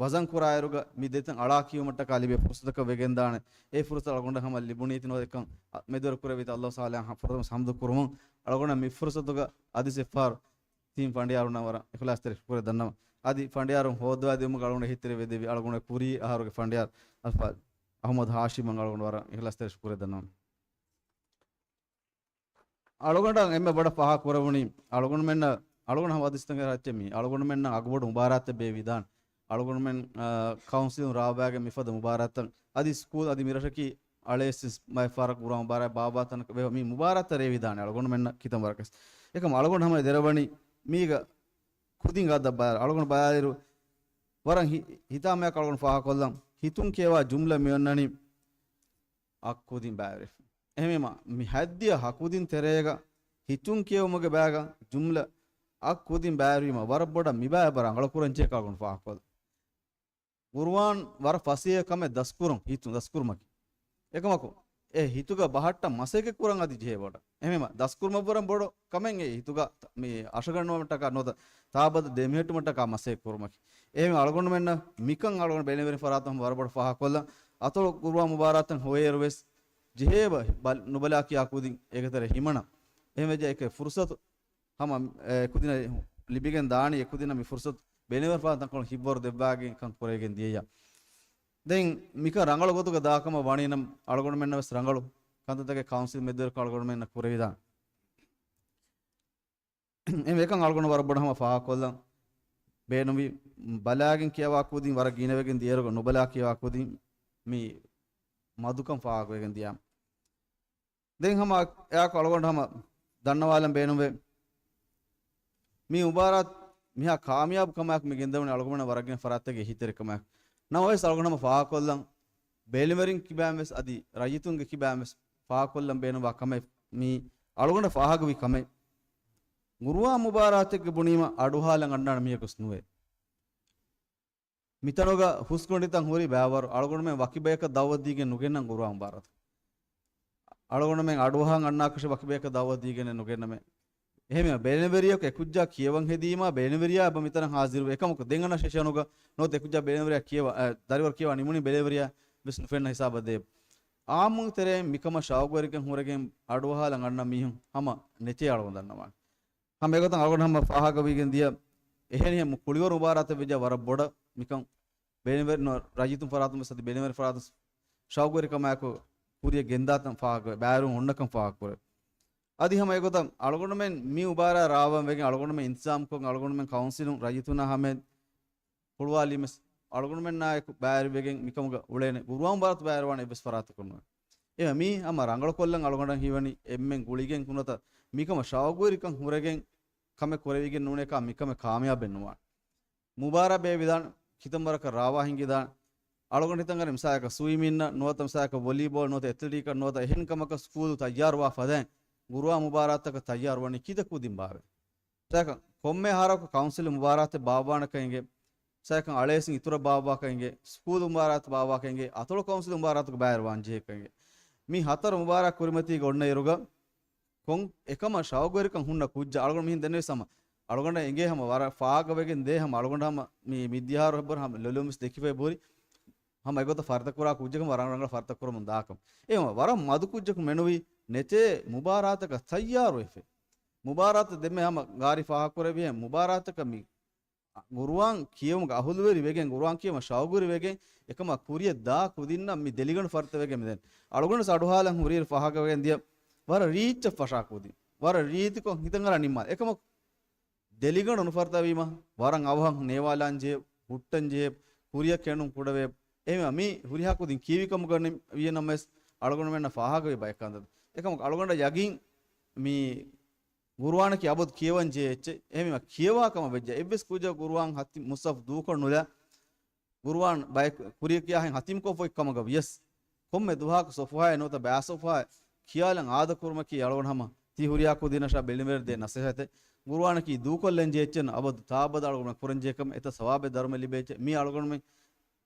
ވަޒަން ކުރާއިރުގަ މި ދެތަން އަޅާ ކިޔުމަށްޓަކާ ލިބޭ ފުރުސަތަކަށް ވެގެންދާނެ. އެ ފުރުސަތު އަޅުގަނޑަށް ހަމަ ލިބުނީތި ނުވަތަ އެކަން މެދުވެރި ކުރެވީތަ އައްލާހު ތަޢާލާއަށް ފުރަތަމަ ޙަމްދު ކުރުމުން. އަޅުގަނޑަށް މި ފުރުސަތުގަ އަދި އެއްފަހަރު ތިން ފަނޑިޔާރުންނަށް ވަރަށް އިޚްލާޞްތެރި ޝުކުރެއް ދަންނަވަން. އަދި ފަނޑިޔާރުން ހޯއްދަވާ ދިއުމުގަ އަޅުގަނޑަށް ހިތްތެރިވެދެއްވި އަޅުގަނޑު ކުރީ އަހަރުގެ ފަނޑިޔާރު އަލްފާޟިލް އަޙްމަދު ހާޝިމަށް އަޅުގަނޑު ވަރަށް އިޚްލާޞްތެރި ޝުކުރެއް ދަންނަވަން. އަޅުގަނޑަށް އެންމެ ބޮޑަށް ފާހަގަ ކުރެވުނީ، އަޅުގަނޑުމެންނަށް، އަޅުގަނޑު ހަމަ އަދިސްތަނގެ ރައްޗެއް މީ. އަޅުގަނޑުމެންނަށް އަގުބޮޑު މުބާރާތެއް ބޭއްވިދާނެ. އަޅުގަނޑުމެން، އާ، ކައުންސިލުން ރާވާގެން މިފަދަ މުބާރާތަށް އަދި ސްކޫލް އަދި މިރަށަކީ އަޅޭސް މައެއްފަހަރަށް ގުރުއާން މުބާރާތް ބާއްވާ ތަނަކަށް ވެ މި މުބާރާތަށް ރޭވިދާނެ އަޅުގަނޑުމެންނަށް ކިތަން ވަރަކަސް. އެކަމް އަޅުގަނޑު ހަމަ ދެރަވަނީ މީގަ ކުދިން ގާތަށް ބަލާ، އަޅުގަނޑު ބަލާލިއިރު ވަރަށް ހި-، ހިތާމަޔާ އަޅުގަނޑު ފާހަގަކޮށްލަން. ހިތުން ކިޔަވާ ޖުމްލަ މިއޮންނަނީ އަށް ކުދިން ބައިވެރި. އެހެންވީމަ، މި ހައްދިޔަ ހަ ކުދިން ތެރޭގަ ހިތުން ކިޔެވުމުގެ ބައިގަ ޖުމްލަ އަށް ކުދިން ބައިވެރިވީމަ، ވަރަށް ބޮޑަށް މި ބައި ވަރަށް ރަނގަޅު ކުރަން ޖެހޭ އަޅުގަނޑު ފާހަގަކޮށްލަން. ގުރުއާން ވަރަށް ފަސޭހަ ކަމެއް ދަސްކުރުން، ހިތުން ދަސްކުރުމަކީ. އެކަމަކު، އެ ހިތުގަ ބަހައްޓަ މަސައްކަތް ކުރަން އަދި ޖެހޭ ބޮޑަށް. އެހެންވީމަ، ދަސްކުރުމަށްވުރެ ބޮޑު ކަމެއް އެ ހިތުގަ މި އަށަގަންނަވަންޓަކާ ނުވަތަ ތާބަދަ ދެމިހެއްޓުމަށްޓަކާ މަސައްކަތް ކުރުމަކީ. އެހެން އަޅުގަނޑުމެންނަށް މިކަން އަޅުގަނޑު ބެލެނިވެރި ފަރާތުން ހަމަ ވަރަށް ބޮޑަށް ފާހަގަކޮށްލަން. އަތޮޅު ގުރުއާން މުބާރާތަށް ހޮވޭއިރު ވެސް ޖެހޭ ބަ-، ބަލް-، ނުބަލާ ކިޔާ ކުދިން އޭގެ ތެރޭ ހިމަނަން. އެހެންވެއްޖެ އެކެއް ފުރުސަތު ހަމަ، އެ، ކުދިން ލިބިގެން ދާނީ، އެ ކުދިންނަށް މި ފުރުސަތު ބެލެނިވެރި ފަރާތްތަކުން ހިތްވަރު ދެއްވާގެން ކަން ކުރެވިގެން ދިޔައްޔާ. ދެން މިކަން ރަނގަޅު ގޮތުގަ ދާކަމަށް ވަނީނަމަ އަޅުގަނޑުމެންނަށް ވެސް ރަނގަޅު ކަންތައްތަކެއް ކައުންސިލް މެދުވެރިކޮށް އަޅުގަނޑުމެންނަށް ކުރެވިދާނެ. އެ މިކަން އަޅުގަނޑު ވަރަށް ބޮޑަށް ހަމަ ފާހަގަކޮށްލަން ބޭނުންވީ، ބަލާގެން ކިޔަވާ ކުދިން ވަރަށް ގިނަވެގެން ދިޔައިރުގަ ނުބަލާ ކިޔަވާ ކުދިން މި މަދުކަން ފާހަގަވެގެން ދިޔަ. ދެން ހަމަ އެއާކު އަޅުގަނޑު ހަމަ ދަންނަވާލަން ބޭނުންވޭ. މި މުބާރާތް މިހާ ކާމިޔާބު ކަމާއެކު މި ގެންދަވަނީ އަޅުގަނޑުމެންނަށް ވަރަށް ގިނަ ފަރާތްތަކެއް އެހީތެރިކަމާއެކު. ނަމަވެސް އަޅުގަނޑު ހަމަ ފާހަގަކޮށްލަން، ބޭނުންވެރިން ކިބައިން ވެސް އަދި ރައްޔިތުންގެ ކިބައިން ވެސް ފާހަގަކޮށްލަން ބޭނުންވާ ކަމެއް، މީ އަޅުގަނޑަށް ފާހަގަވި ކަމެއް. ގުރުއާން މުބާރާތެއްގެ ބުނީމަ އަޑުއަހާލަން އަންނާނެ މީހަކުވެސް ނުވޭ. މިތަނުގަ ހުސްގޮނޑިތައް ހުރި ބައިވަރު އަޅުގަނޑުމެން ވަކި ބަޔަކަށް ދައުވަތު ދީގެން ނުގެންނަން ގުރުއާން މުބާރާތަށް. އަޅުގަނޑުމެން އަޑުއަހަން އަންނާކަށެއް ވަކި ބަޔަކަށް ދައުވަތު ދީގެން ނުގެންނަމޭ. އެހެންވީމަ، ބޭނުންވެރިޔަކު އެކުއްޖާ ކިޔަވަން ހެދީމާ، ބޭނުންވެރިޔާ އެބަ މިތަނަށް ހާޒިރުވޭ. އެކަމަކު، ދެން އަންނަ ސެޝަނުގަ ނުވަތަ އެކުއްޖާ ބޭނުންވެރިޔާ ކިޔަވާ، އަ، ދަރިވަރު ކިޔަވާ ނިމުނީ ބޭނުންވެރިޔާ ވެސް ނުފެންނަ ހިސާބަށް ދޭ. އާއްމު ތެރެއިން މިކަމަށް ޝައުގުވެރިކަން ހުރެގެން އަޑުއަހާލަން އަންނަ މީހުން ހަމަ ނެތޭ އަޅުގަނޑު ދަންނަވާނެ. ހަމަ އެގޮތަށް އަޅުގަނޑު ހަމަ ފާހަގަވީގެން ދިޔަ އެހެނިހެން ކުޅިވަރު މުބާރާތެއް ވެއްޖާ ވަރަށް ބޮޑަށް މިކަން ބޭނުންވެރި ރައްޔިތުން ފަރާތުން ވެސް އަދި ބޭނުންވެރި ފަރާތުން ޝައުގުވެރިކަމާއެކު ކުރިއަށް ގެންދާތަން ފާހަގަވެ، ބައިވެރިވުން އޮންނަކަން ފާހަގަކުރޭ. އަދި ހަމަ އެގޮތަށް އަޅުގަނޑުމެން މި މުބާރާތް ރާވަން ވެގެން އަޅުގަނޑުމެން އިންތިޒާމްކޮށް އަޅުގަނޑުމެން ކައުންސިލުން ރައްޔިތުންނާ ހަމަޔަށް ހުޅުވާލީމެސް އަޅުގަނޑުމެންނާއެކު ބައިވެރިވެގެން މިކަމުގަ އުޅޭނެ. ގުރުއާން މުބާރާތު ބައިވެރިވާނެ އެއްވެސް ފަރާތަކުން ނުވޭ. އެ މީ ހަމަ ރަނގަޅުކޮށްލަން އަޅުގަނޑަށް ހީވަނީ އެންމެން ގުޅިގެން ނުވަތަ މިކަމަށް ޝައުގުވެރިކަން ހުރެގެން ކަމެއް ކުރެވިގެން ނޫނޭކާ މިކަމެއް ކާމިޔާބެއް ނުވާނެ. މުބާރާތް ބޭއްވިދާނެ، ކިތަންމެ ވަރަކަށް ރާވާ ހިނގިދާނެ. އަޅުގަނޑު ހިތަށް އަރި މިސާލަކަށް ސުއިމިންއަށް ނުވަތަ މިސާލަކަށް ވޮލީބޯލް ނުވަތަ އެތްލެޓިކްއަށް ނުވަތަ އެހެން ކަމަކަށް ސްކޫލު ތައްޔާރުވާ ފަދައިން ގުރުއާން މުބާރާތަކަށް ތައްޔާރުވަނީ ކިތައް ކުދިން ބާވެ؟ ސައިކަން ކޮންމެ އަހަރަކު ކައުންސިލް މުބާރާތެއް ބާއްވާނެކަން އިނގޭ، ސައިކަން އަޅޭސިން އިތުރަށް ބާއްވާކަން އިނގޭ، ސްކޫލް މުބާރާތު ބާއްވާކަން އިނގޭ، އަތޮޅު ކައުންސިލް މުބާރާތުގެ ބައިވެރިވާން ޖެހޭކަން އިނގޭ. މި ހަތަރު މުބާރާތް ކުރިމަތީގަ އޮންނަ އިރުގަ ކޮން އެކަމަށް ޝައުގުވެރިކަން ހުންނަ ކުއްޖާ އަޅުގަނޑު މިހެން ދެންނެވިސް ހަމަ އަޅުގަނޑަށް އެނގޭ ހަމަ ވަރަށް ފާގަވެގެން ދޭ ހަމަ އަޅުގަނޑު ހަމަ މި މިދިޔަހާރު އެއްބަރު ހަމަ ލޮލުމިސް ދެކިފައި ބުރި ހަމަ އެގޮތަށް ފަރިތަކުރާ ކުއްޖެކަމަ ވަރަށް ރަނގަޅަށް ފަރިތަކުރަމުން ދާކަމަށް. އެ ހަމަ ވަރަށް މަދު ކުއްޖަކު މެނުވީ ނެތޭ މުބާރާތަކަށް ތައްޔާރުވެފަ. މުބާރާތަށް ދެންމެ ހަމަ ގާރި ފާހަގަކުރެއްވިހެން މުބާރާތަކަށް މި ގުރުއާން ކިޔެވުމުގެ އަހުލުވެރި ވެގެން، ގުރުއާން ކިޔެވުމަށް ޝައުގުވެރި ވެގެން، އެކަމަށް ކުރިޔަށް ދާ ކުދިންނަށް މި ދެލިގަނޑު ފަރިތަވެގެން މިދެން. އަޅުގަނޑު އަޑުހާލަން ހުރިއިރު ފާހަގަވެގެން ދިޔަ ވަރަށް ރީއްޗަށް ފަށާ ކުދިން. ވަރަށް ރީތިކޮށް ހިތަށް އަރާ ނިންމާލަ. އެކަމަކު ދެލިގަނޑު ނުފަރިތަވީމަ ވަރަށް އަވަހަށް ނޭވާލާން ޖެހޭ، ހުއްޓަން ޖެހޭ، ކުރިއަށް ކެނޑުން ކުޑަވޭ. އެހެންވީމަ މި ހުރިހާ ކުދިން ކީއްވި ކަމުގަ ވިޔަނަމަވެސް އަޅުގަނޑުމެންނަށް ފާހަގަވި ބައެއް ކަންތައް. އެކަމަކު އަޅުގަނޑަށް ޔަގީން މި ގުރުއާނަކީ އަބަދު ކިޔަވަން ޖެހޭ އެއްޗެއް. އެހެންވީމަ ކިޔަވާ ކަމަށް ވެއްޖެ އެއްވެސް ކުއްޖަކު ގުރުއާން ހަތި މުޞްޙަފް ދޫކޮށް ނުލާ، ގުރުއާން ބައެއް ކުރިޔަށް ކިޔާހެން ހަތިމްކޮށްފައި ކަމަކަށް ވިޔަސް، ކޮންމެ ދުވަހަކު ޞަފުޙާއެއް ނުވަތަ ބައި ޞަފުޙާއެއް ކިޔާލަން އާދަކުރުމަކީ އަޅުގަނޑު ހަމަ ތި ހުރިހާ ކުދިންނަށާ ބެލިންވެރި ދޭ ނަސޭހަތެއް. ގުރުއާނަކީ ދޫކޮށްލަން ޖެހޭ އެއްޗެއް ނޫން، އަބަދު ތާއަބަދު އަޅުގަނޑުމެން ކުރަން ޖެހޭ ކަމެއް، އެތައް ސަވާބެއް ދަރުމަ ލިބޭ އެއްޗެއް. މީ އަޅުގަނޑުމެން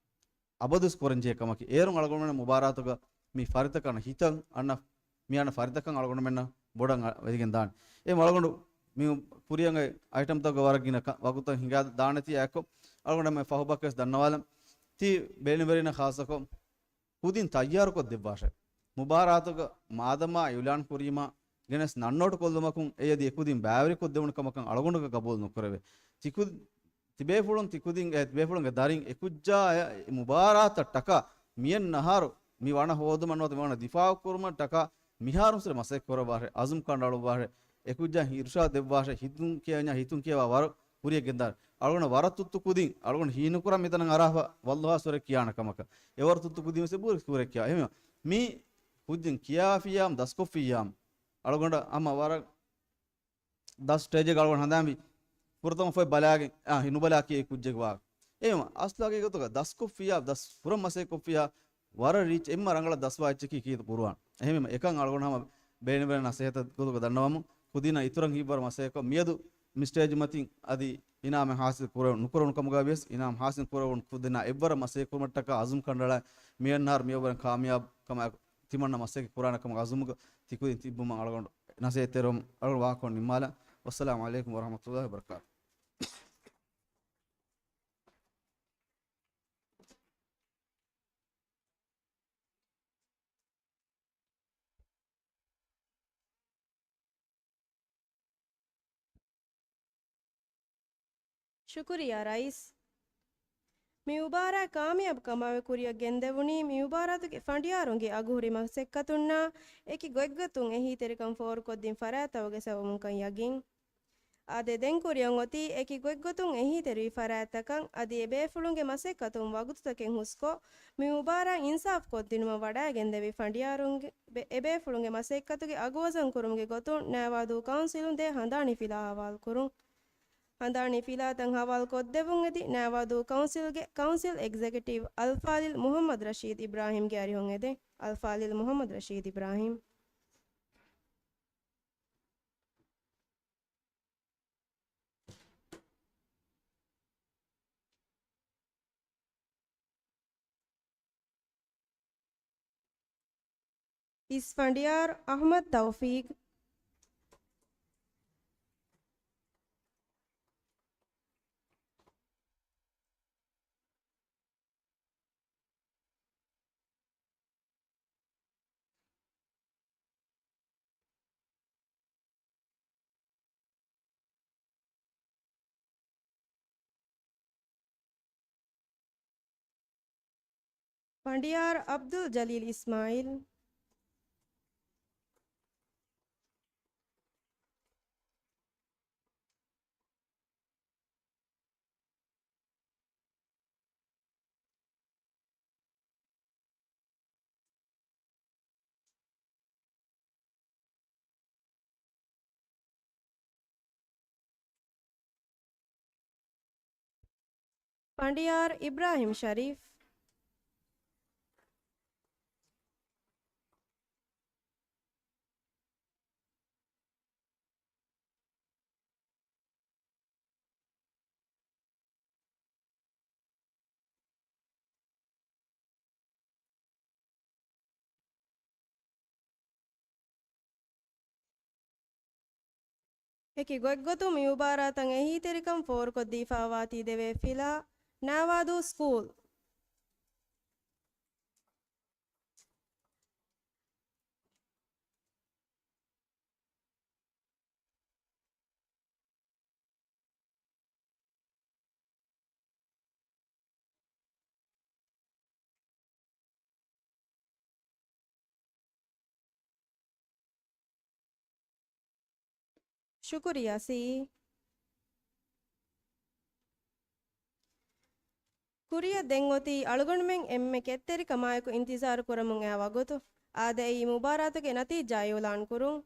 އަބަދުވެސް ކުރަން ޖެހޭ ކަމަކީ. އޭރުން އަޅުގަނޑުމެން މުބާރާތުގަ މި ފަރިތަކަން ހިތަށް އަންނަ، މި އަންނަ ފަރިތަކަން އަޅުގަނޑުމެންނަށް ބޮޑަށް ވެދިގެން ދާނެ. އެ އަޅުގަނޑު މި ކުރިއަށް އައިޓަމްތަކުގެ ވަރަށް ގިނަ ކަ-، ވަގުތަށް ހިނގާ ދާނެތީ އެއްކޮށް، އަޅުގަނޑު މި ފަހުބައްކަވެސް ދަންނަވާލަން. ތި ބެލިންވެރިންނަށް ޚާއްޞަކޮށް، ކުދިން ތައްޔާރުކޮށްދެއްވާށޭ. މުބާރާތުގަ މާދަމާ އިއުލާން ކުރީމާ ގެނެސް ނަންނޯޓު ކޮށްލުމަކުން އެއަދި އެކުދިން ބައިވެރިކޮށްދެވުނު ކަމަކަށް އަޅުގަނޑުގަ ގަބޫލު ނުކުރެވޭ. ތިކު-، ތިބޭފުޅުން ތިކުދިންގެ، ތިބޭފުޅުންގެ ދަރިން އެކުއްޖާ އެ މުބާރާތަށް ޓަކާ މިއަންނަ އަހަރު މި ވަނަ ހޯދުމަށް ނުވަތަ މި ވަނަ ދިފާއު ކުރުމަށް ޓަކާ މިހާރުން ސުރެ މަސައްކަތް ކުރައްވާށޭ، އަޒުމް ކަނޑައަޅުއްވާށޭ، އެކުއްޖާ އިރުޝާދު ދެއްވާށޭ، ހިތުން ކިޔަވަންޏާ ހިތުން ކިޔަވާ ވަރު ކުރިއަށް ގެންދާށޭ. އަޅުގަނޑަށް ވަރަށް ތުއްތު ކުދިން، އަޅުގަނޑު ހީނުކުރާ މިތަނަށް އަރާފަ، ވައްލާހާ ސުރެ ކިޔާނެ ކަމަކަށް. އެވަރު ތުއްތު ކުދިން ވެސް އެބަހުރި ސުރެ ކިޔާ. އެހެންވީމަ، މި ކުދިން ކިޔާފިއްޔާމު، ދަސްކޮށްފިއްޔާމު، އަޅުގަނޑަށް ހަމަ ވަރަށް ދަސް ސްޓޭޖެއްގަ އަޅުގަނޑު ހަނދާންވީ. ފުރަތަމަ ފޮތް ބަލާގެން، އާ، ނުބަލާ ކިޔޭ ކުއްޖެއް ވާ. އެހެންވީމަ، އަސްލު ހަގީގަތުގަ ދަސްކޮށްފިއްޔާ، ދަސް ފުރަ މަސައްކަތްކޮށްފިއްޔާ، ވަރަށް ރީޗް އެންމެ ރަނގަޅަށް ދަސްވާ އެއްޗަކީ ކީރިތި ޤުރުއާން. އެހެންވީމަ، އެކަން އަޅުގަނޑު ހަމަ ބޭނުންވެރި ނަސޭހަތެއް ގޮތުގަ ދަންނަވަމުން، ކުދިންނަށް އިތުރަށް ހިތްވަރު މަސައްކަތްކޮށް، މިއަދު މި ސްޓޭޖް މަތިން އަދި އިނާމެއް ހާސިލް ކުރެވުނު ނުކުރެވުނު ކަމުގަ ވިޔަސް، އިނާމް ހާސިލް ކުރެވުނު ކުދިންނާ އެއްވަރަށް މަސައްކަތް ކުރުމަށްޓަކާ އަޒުމް ކަނޑައަޅާ، މިއަންނަ އަހަރު މިއަށްވުރެން ކާމިޔާބު ކަމާއެކު ތިމަންނަ މަސައްކަތް ކުރާނެ ކަމުގެ އަޒުމުގަ ތިކުދިން ތިއްބުމަށް އަޅުގަނޑު ނަސޭހަތްތެރިވަމުން އަޅުގަނޑު ވާހަކަ ނިންމާލަން. ވައްސަލާމު ޢަލައިކުމް ވަރަޙްމަތުﷲި ވަބަރަކާތުހު. ޝުކުރިއްޔާ ރައީސް. މި މުބާރާތް ކާމިޔާބު ކަމާއެކު ކުރިއަށް ގެންދެވުނީ މި މުބާރާތުގެ ފަނޑިޔާރުންގެ އަގުހުރި މަސައްކަތުންނާ އެކި ގޮތްގޮތުން އެހީތެރިކަން ފޯރުކޮށްދިން ފަރާތްތަކުގެ ސަބަބުންކަން ޔަގީން. އާދެ، ދެން ކުރިއަށް އޮތީ އެކި ގޮތްގޮތުން އެހީތެރިވި ފަރާތްތަކަށް އަދި އެ ބޭފުޅުންގެ މަސައްކަތުން ވަގުތުތަކެއް ހުސްކޮށް، މި މުބާރާތް އިންސާފް ކޮށްދިނުމަށް ވަޑައިގެންދެވި ފަނޑިޔާރުންގެ ބެ-، އެ ބޭފުޅުންގެ މަސައްކަތުގެ އަގު ވަޒަން ކުރުމުގެ ގޮތުން ނައިވާދޫ ކައުންސިލުން ދޭ ހަނދާނީ ފިލާ ހަވާލުކުރުން. ހަނދާނީ ފިލާތައް ހަވާލު ކޮށްދެއްވުން އެދި ނައިވާދޫ ކައުންސިލްގެ ކައުންސިލް އެގްޒެކެޓިވް އަލްފާޟިލް މުޙައްމަދު ރަޝީދު އިބްރާހީމްގެ އަރިހުން އެދޭ. އަލްފާޟިލް މުޙައްމަދު ރަޝީދު އިބްރާހީމް. އިސް ފަނޑިޔާރު އަޙްމަދު ތައުފީޤު. ފަނޑިޔާރު ޢަބްދުލް ޖަލީލް އިސްމާޢީލް. ފަނޑިޔާރު އިބްރާހިމް ޝަރީފް. އެކި ގޮތްގޮތުން މި މުބާރާތަށް އެހީތެރިކަން ފޯރުކޮށްދީފާވާތީ ދެވޭ ފިލާ، ނާވާދޫ ސްކޫލް. ޝުކުރިއްޔާ ސީ. ކުރިއަށް ދެން އޮތީ އަޅުގަނޑުމެން އެންމެ ކެތްތެރިކަމާއެކު އިންތިޒާރު ކުރަމުން އައި ވަގުތު. އާދެ، އެއީ މުބާރާތުގެ ނަތީޖާ އިއުލާން ކުރުން.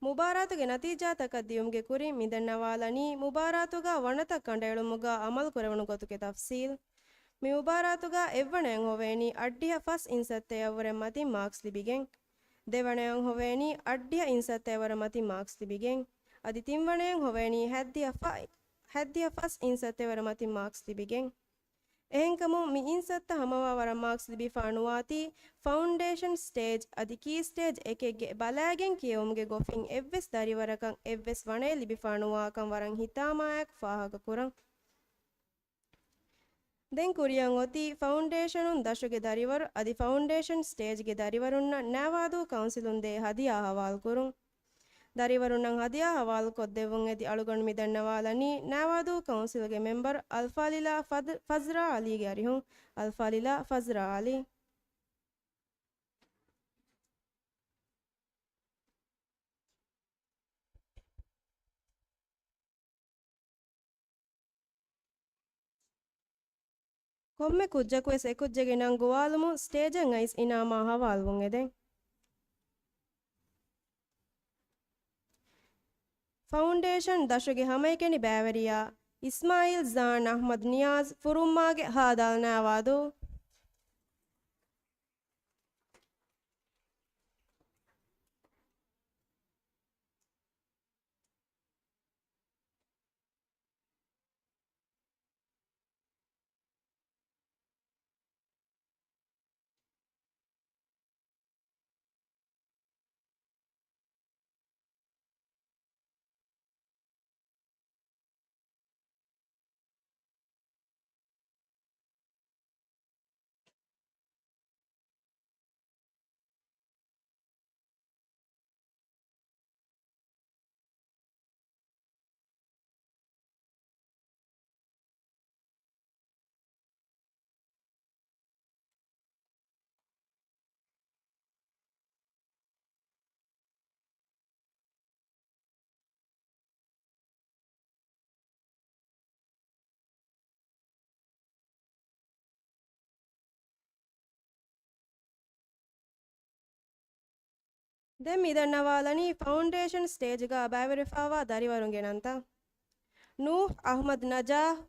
މުބާރާތުގެ ނަތީޖާތަކަށް ދިޔުމުގެ ކުރިން މިދަންނަވާލަނީ މުބާރާތުގަ ވަނަތައް ކަނޑައެޅުމުގަ އަމަލު ކުރެވުނު ގޮތުގެ ތަފްސީލް. މި މުބާރާތުގަ އެއްވަނަޔަށް ހޮވޭނީ އަށްޑިހަ ފަސް އިންސައްތައަށްވުރެ މަތިން މާކްސް ލިބިގެން. ދެވަނަޔަށް ހޮވޭނީ އަށްޑިހަ އިންސައްތައަށްވުރެ މަތިން މާކްސް ލިބިގެން. އަދި ތިންވަނަޔަށް ހޮވޭނީ ހަތްދިހަ ފަ-، ހަތްދިހަ ފަސް އިންސައްތައަށްވުރެ މަތިން މާކްސް ލިބިގެން. އެހެންކަމުން މި އިންސައްތަ ހަމަވާ ވަރަށް މާކްސް ލިބިފާ ނުވާތީ ފައުންޑޭޝަން ސްޓޭޖް އަދި ކީ ސްޓޭޖް އެކެއްގެ ބަލާގެން ކިޔެވުމުގެ ގޮފިން އެއްވެސް ދަރިވަރަކަށް އެއްވެސް ވަނައެއް ލިބިފާ ނުވާކަން ވަރަށް ހިތާމާއެކު ފާހަގަކުރަން. ދެން ކުރިއަށް އޮތީ ފައުންޑޭޝަނުން ދަށުގެ ދަރިވަރު އަދި ފައުންޑޭޝަން ސްޓޭޖްގެ ދަރިވަރުންނަށް ނާވާދޫ ކައުންސިލުން ދޭ ހަދިޔާ ހަވާލުކުރުން. ދަރިވަރުންނަށް ހަދިޔާ ހަވާލުކޮށްދެއްވުން އެދި އަޅުގަނޑު މިދަންނަވާލަނީ ނާވާދޫ ކައުންސިލްގެ މެމްބަރު އަލްފާޟިލާ ފަދް-، ފަޒްރާ ޢަލީގެ އަރިހުން. އަލްފާޟިލާ ފަޒްރާ ޢަލީ. ކޮންމެ ކުއްޖަކުވެސް އެކުއްޖެއްގެ ނަން ގޮވާލުމުން ސްޓޭޖަށް އައިސް އިނާމާ ހަވާލުވުން އެދެން. ފައުންޑޭޝަން ދަށުގެ ހަމައެކަނި ބައިވެރިޔާ އިސްމާއީލް ޒާން އަޙްމަދު ނިޔާޒް ފުރުއްމާގެ ހާދާލް ނާވާދޫ. ދެން މިދަންނަވާލަނީ ފައުންޑޭޝަން ސްޓޭޖްގަ ބައިވެރިވެފައިވާ ދަރިވަރުންގެ ނަންތައް. ނޫހް އަޙްމަދު ނަޖާހް،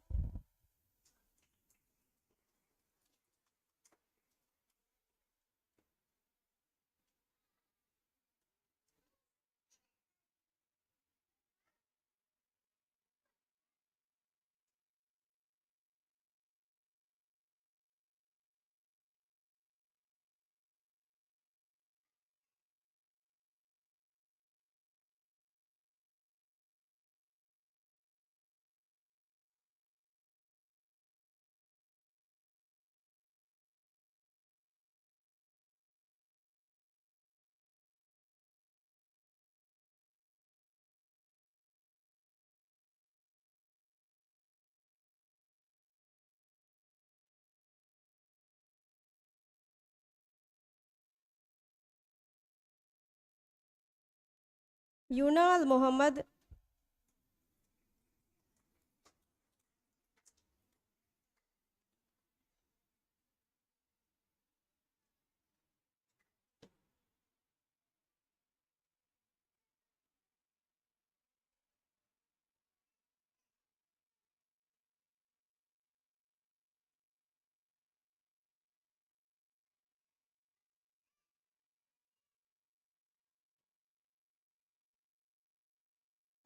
ޔުނާލް މުޙައްމަދު.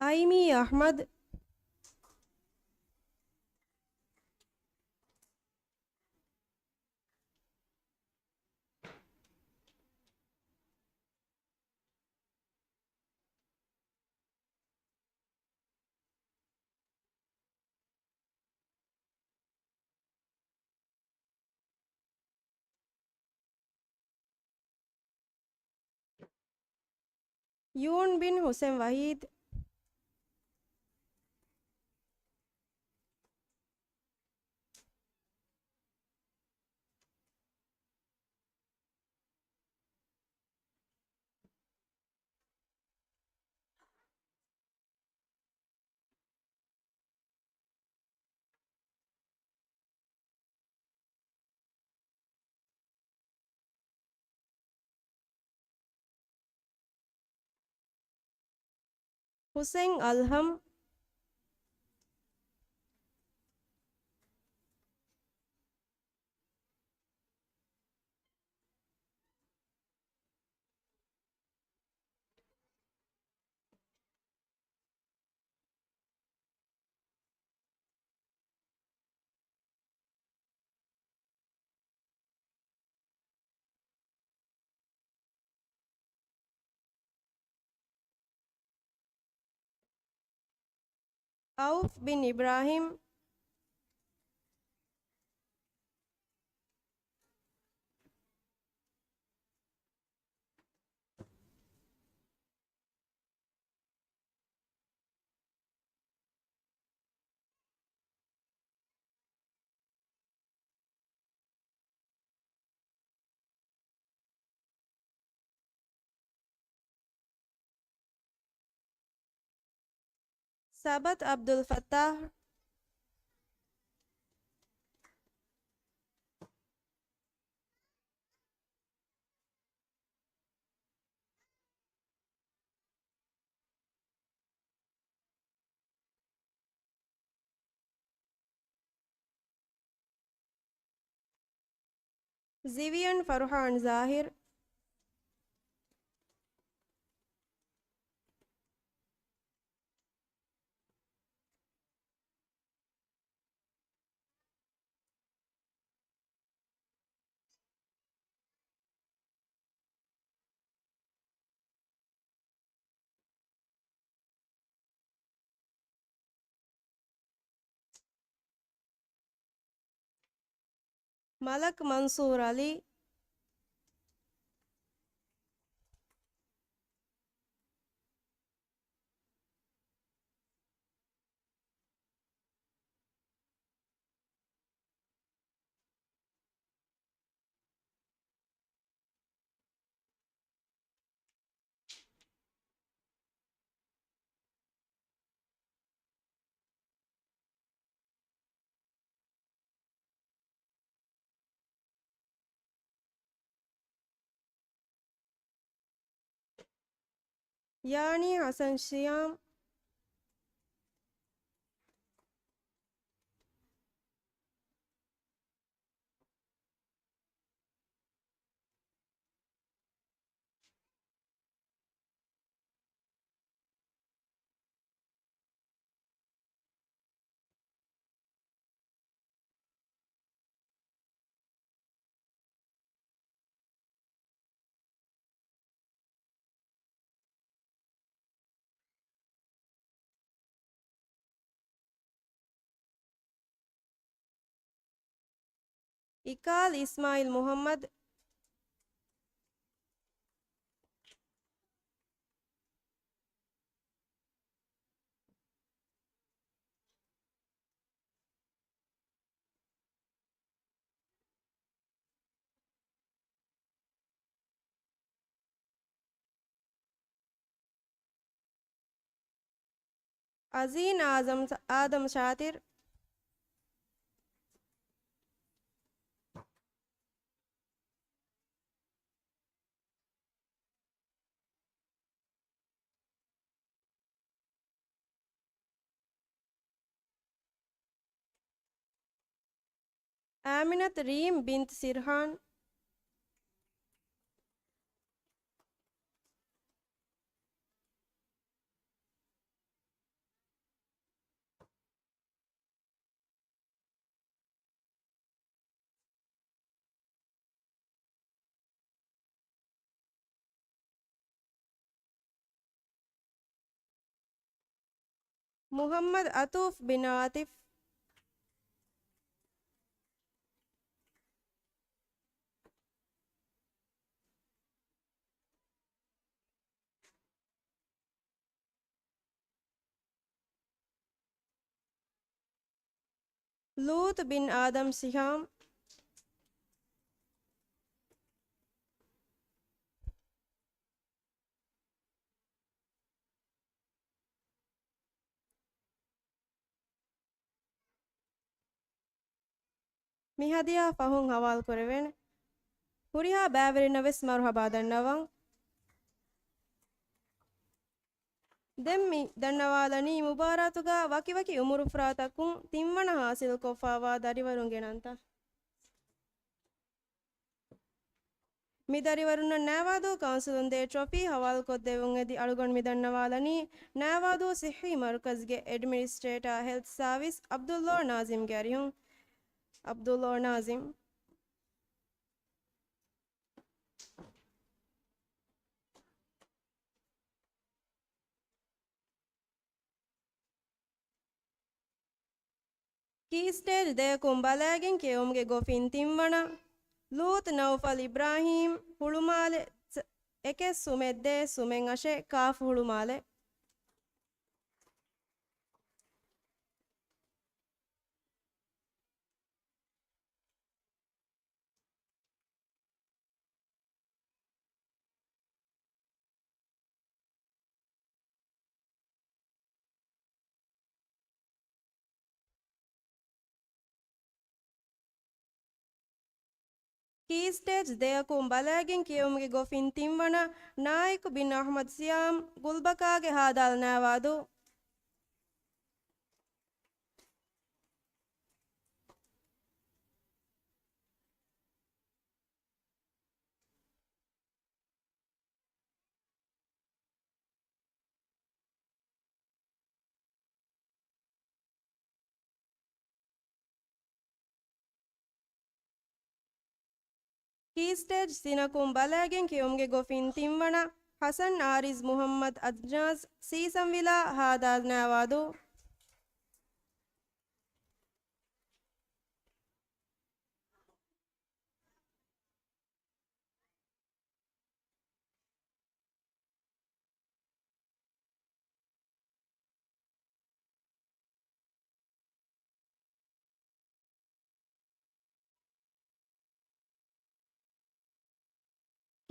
އައިމީ އަޙްމަދު. ޔޫން ބިން ޙުސެން ވަޙީދު. ޙުސެން އަލްހަމް. އައުފް ބިން އިބްރާހިމް. ސަބަތު ޢަބްދުލް ފައްތާޙް. ޒިވިޔަން ފަރުޙާން ޒާހިރު. މަލަކް މަންސޫރު ޢަލީ. ޔާނީ ޙަސަން ޝިޔާމް. އިކާލް އިސްމާޢީލް މުޙައްމަދު. އަޒީން އާޒަމް، އާދަމް ޝާތިރު. އާމިނަތު ރީމް ބިންތު ސިރްހާން. މުޙައްމަދު އަތޫފް ބިން އާތިފް. ލޫޠު ބިން އާދަމް ސިހާމް. މި ހަދިޔާ ފަހުން ހަވާލު ކުރެވޭނެ. ހުރިހާ ބައިވެރިންނަށް ވެސް މަރުޙަބާ ދަންނަވަން. ދެން މި ދަންނަވާލަނީ މުބާރާތުގަ ވަކިވަކި އުމުރުފުރާތަކުން ތިންވަނަ ހާސިލްކޮށްފައިވާ ދަރިވަރުންގެ ނަންތައް. މި ދަރިވަރުންނަށް ނައިވާދޫ ކައުންސިލުން ދޭ ޓްރޮފީ ހަވާލުކޮށްދެއްވުން އެދި އަޅުގަނޑު މި ދަންނަވާލަނީ ނައިވާދޫ ސިއްހީ މަރުކަޒްގެ އެޑްމިނިސްޓްރޭޓާ ހެލްތް ސާވިސް ޢަބްދުﷲ ނާޒިމްގެ އަރިހުން. ޢަބްދުﷲ ނާޒިމް. ކީ ސްޓޭޖް ދެއަކުން ބަލައިގެން ކިޔެވުމުގެ ގޮފިން ތިންވަނަ، ލޫޠު ނައުފަލް އިބްރާހީމް ހުޅުމާލެ، ސަ-، އެކެއް ސުމެއް ދޭ ސުމެއް އަށެއް ކާފު ހުޅުމާލެ. ކީ ސްޓޭޖް ދެއަކުން ބަލައިގެން ކިޔެވުމުގެ ގޮފިން ތިންވަނަ، ނާއިކު ބިން އަޙްމަދު ސިޔާމް ގުލްބަކާގެ ހާދާލު ނައިވާދޫ. ކީ ސްޓޭޖް ތިނަކުން ބަލައިގެން ކިޔުމުގެ ގޮފިން ތިންވަނަ، ޙަސަން އާރިޒް މުޙައްމަދު އަޖްނާޒް ސީސަންވިލާ ހާދާލު ނައިވާދޫ.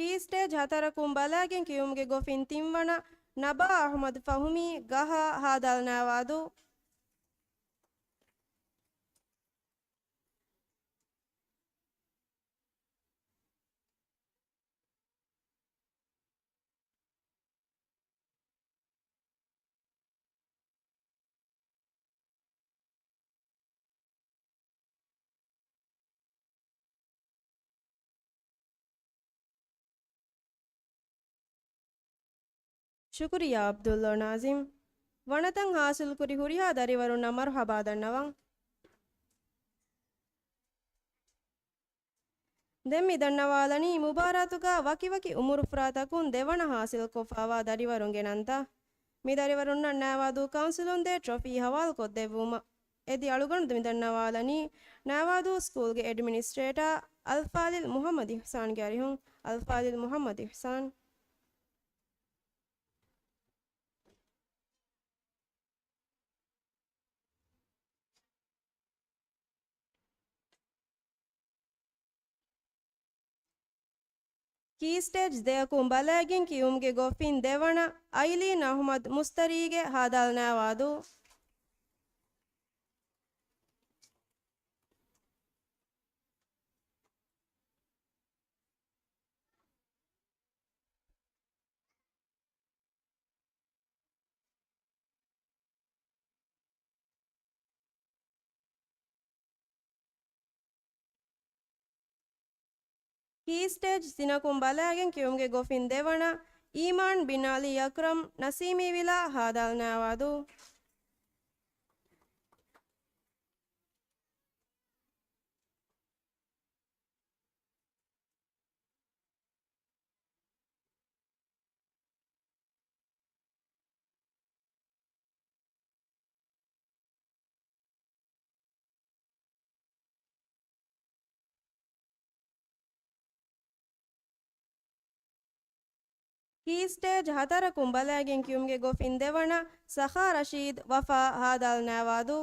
ކީ ސްޓޭޖް ހަތަރަކުން ބަލައިގެން ކިޔުމުގެ ގޮފިން ތިންވަނަ، ނަބާ އަޙްމަދު ފަހުމީ ގަހާ ހާދާލު ނައިވާދޫ. ޝުކުރިއްޔާ ޢަބްދުﷲ ނާޒިމް. ވަނަތައް ޙާޞިލުކުރި ހުރިހާ ދަރިވަރުންނަށް މަރުޙަބާ ދަންނަވަން. ދެން މި ދަންނަވާލަނީ މުބާރާތުގަ ވަކިވަކި އުމުރުފުރާތަކުން ދެވަނަ ޙާޞިލްކޮށްފައިވާ ދަރިވަރުންގެ ނަންތައް. މި ދަރިވަރުންނަށް ނައިވާދޫ ކައުންސިލުން ދޭ ޓްރޮފީ ޙަވާލުކޮށްދެއްވުމަށް އެދި އަޅުގަނޑު މި ދަންނަވާލަނީ ނައިވާދޫ ސްކޫލްގެ އެޑްމިނިސްޓްރޭޓާ އަލްފާޟިލް މުޙައްމަދު އިޙްސާންގެ އަރިހުން. އަލްފާޟިލް މުޙައްމަދު އިޙްސާން. ކީ ސްޓޭޖް ދެއަކުން ބަލައިގެން ކިޔުމުގެ ގޮފިން ދެވަނަ، އައިލީން އަޙްމަދު މުސްތަރީގެ ހާދާލު ނައިވާދޫ. ކީ ސްޓޭޖް ތިނަކުން ބަލައިގެން ކިޔުމުގެ ގޮފިން ދެވަނަ، އީމާން ބިން ޢަލީ އަކްރަމް ނަސީމީވިލާ ހާދާލު ނައިވާދޫ. ކީ ސްޓޭޖް ހަތަރަކުން ބަލައިގެން ކިޔުމުގެ ގޮފިން ދެވަނަ ސަޚާ ރަޝީދު ވަފާ ހާދާލް ނައިވާދޫ.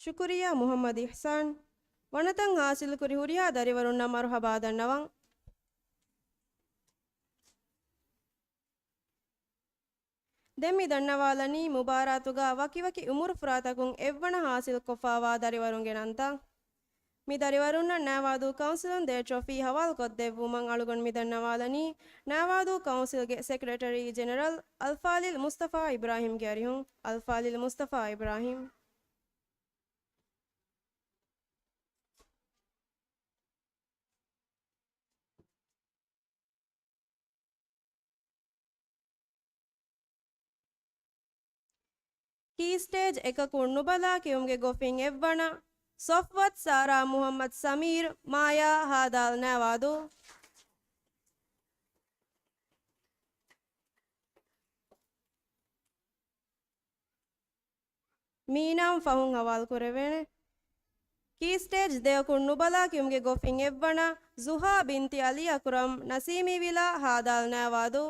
ޝުކުރިއްޔާ މުޙައްމަދު އިޙްސާން. ވަނަތައް ޙާޞިލުކުރި ހުރިހާ ދަރިވަރުންނަށް މަރުޙަބާ ދަންނަވަން. ދެން މި ދަންނަވާލަނީ މުބާރާތުގަ ވަކިވަކި އުމުރު ފުރާތަކުން އެއްވަނަ ޙާޞިލްކޮށްފާވާ ދަރިވަރުންގެ ނަންތައް. މި ދަރިވަރުންނަށް ނައިވާދޫ ކައުންސިލުން ދޭ ޓްރޮފީ ހަވާލުކޮށްދެއްވުމަށް އަޅުގަނޑު މި ދަންނަވާލަނީ ނައިވާދޫ ކައުންސިލްގެ ސެކްރެޓަރީ ޖެނެރަލް އަލްފާޟިލް މުޞްޠަފާ އިބްރާހީމްގެ އަރިހުން. އަލްފާޟިލް މުޞްޠަފާ އިބްރާހީމް. ކީ ސްޓޭޖް އެކަކުން ނުބަލާ ކިޔުމުގެ ގޮފިން އެއްވަނަ ޞަފްވަތް ސާރާ މުޙައްމަދު ސަމީރު މާޔާ ހާދާލް ނައިވާދޫ. މީނާން ފަހުން ހަވާލުކުރެވޭނެ. ކީ ސްޓޭޖް ދެއަކުން ނުބަލާ ކިޔުމުގެ ގޮފިން އެއްވަނަ ޒުހާ ބިންތި އަލީ އަކްރަމް ނަސީމީ ވިލާ ހާދާލް ނައިވާދޫ.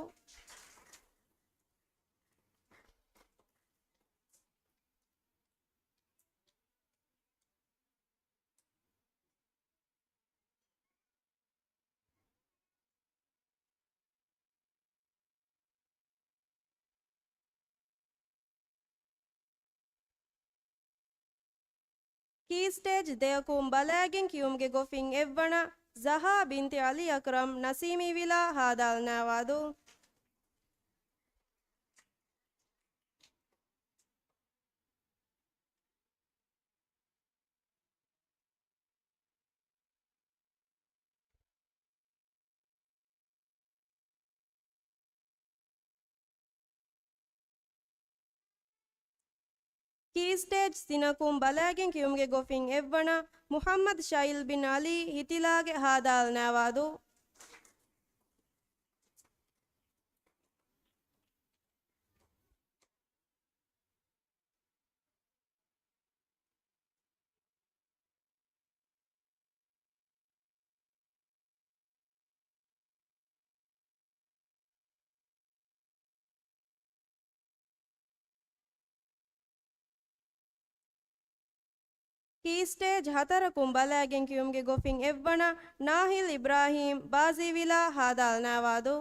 ކީ ސްޓޭޖް ދެއަކުން ބަލައިގެން ކިޔުމުގެ ގޮފިން އެއްވަނަ ޒަހާ ބިންތި އަލީ އަކްރަމް ނަސީމީ ވިލާ ހާދާލް ނައިވާދޫ. ކީ ސްޓޭޖް ތިނަކުން ބަލައިގެން ކިޔުމުގެ ގޮފިން އެއްވަނަ މުޙައްމަދު ޝައިލް ބިން އަލީ ހިތިލާގެ ހާދާލް ނައިވާދޫ. ކީ ސްޓޭޖް ހަތަރަކުން ބަލައިގެން ކިޔުމުގެ ގޮފިން އެއްވަނަ ނާހިލް އިބްރާހީމް ބާޒީވިލާ ހާދާލް ނައިވާދޫ.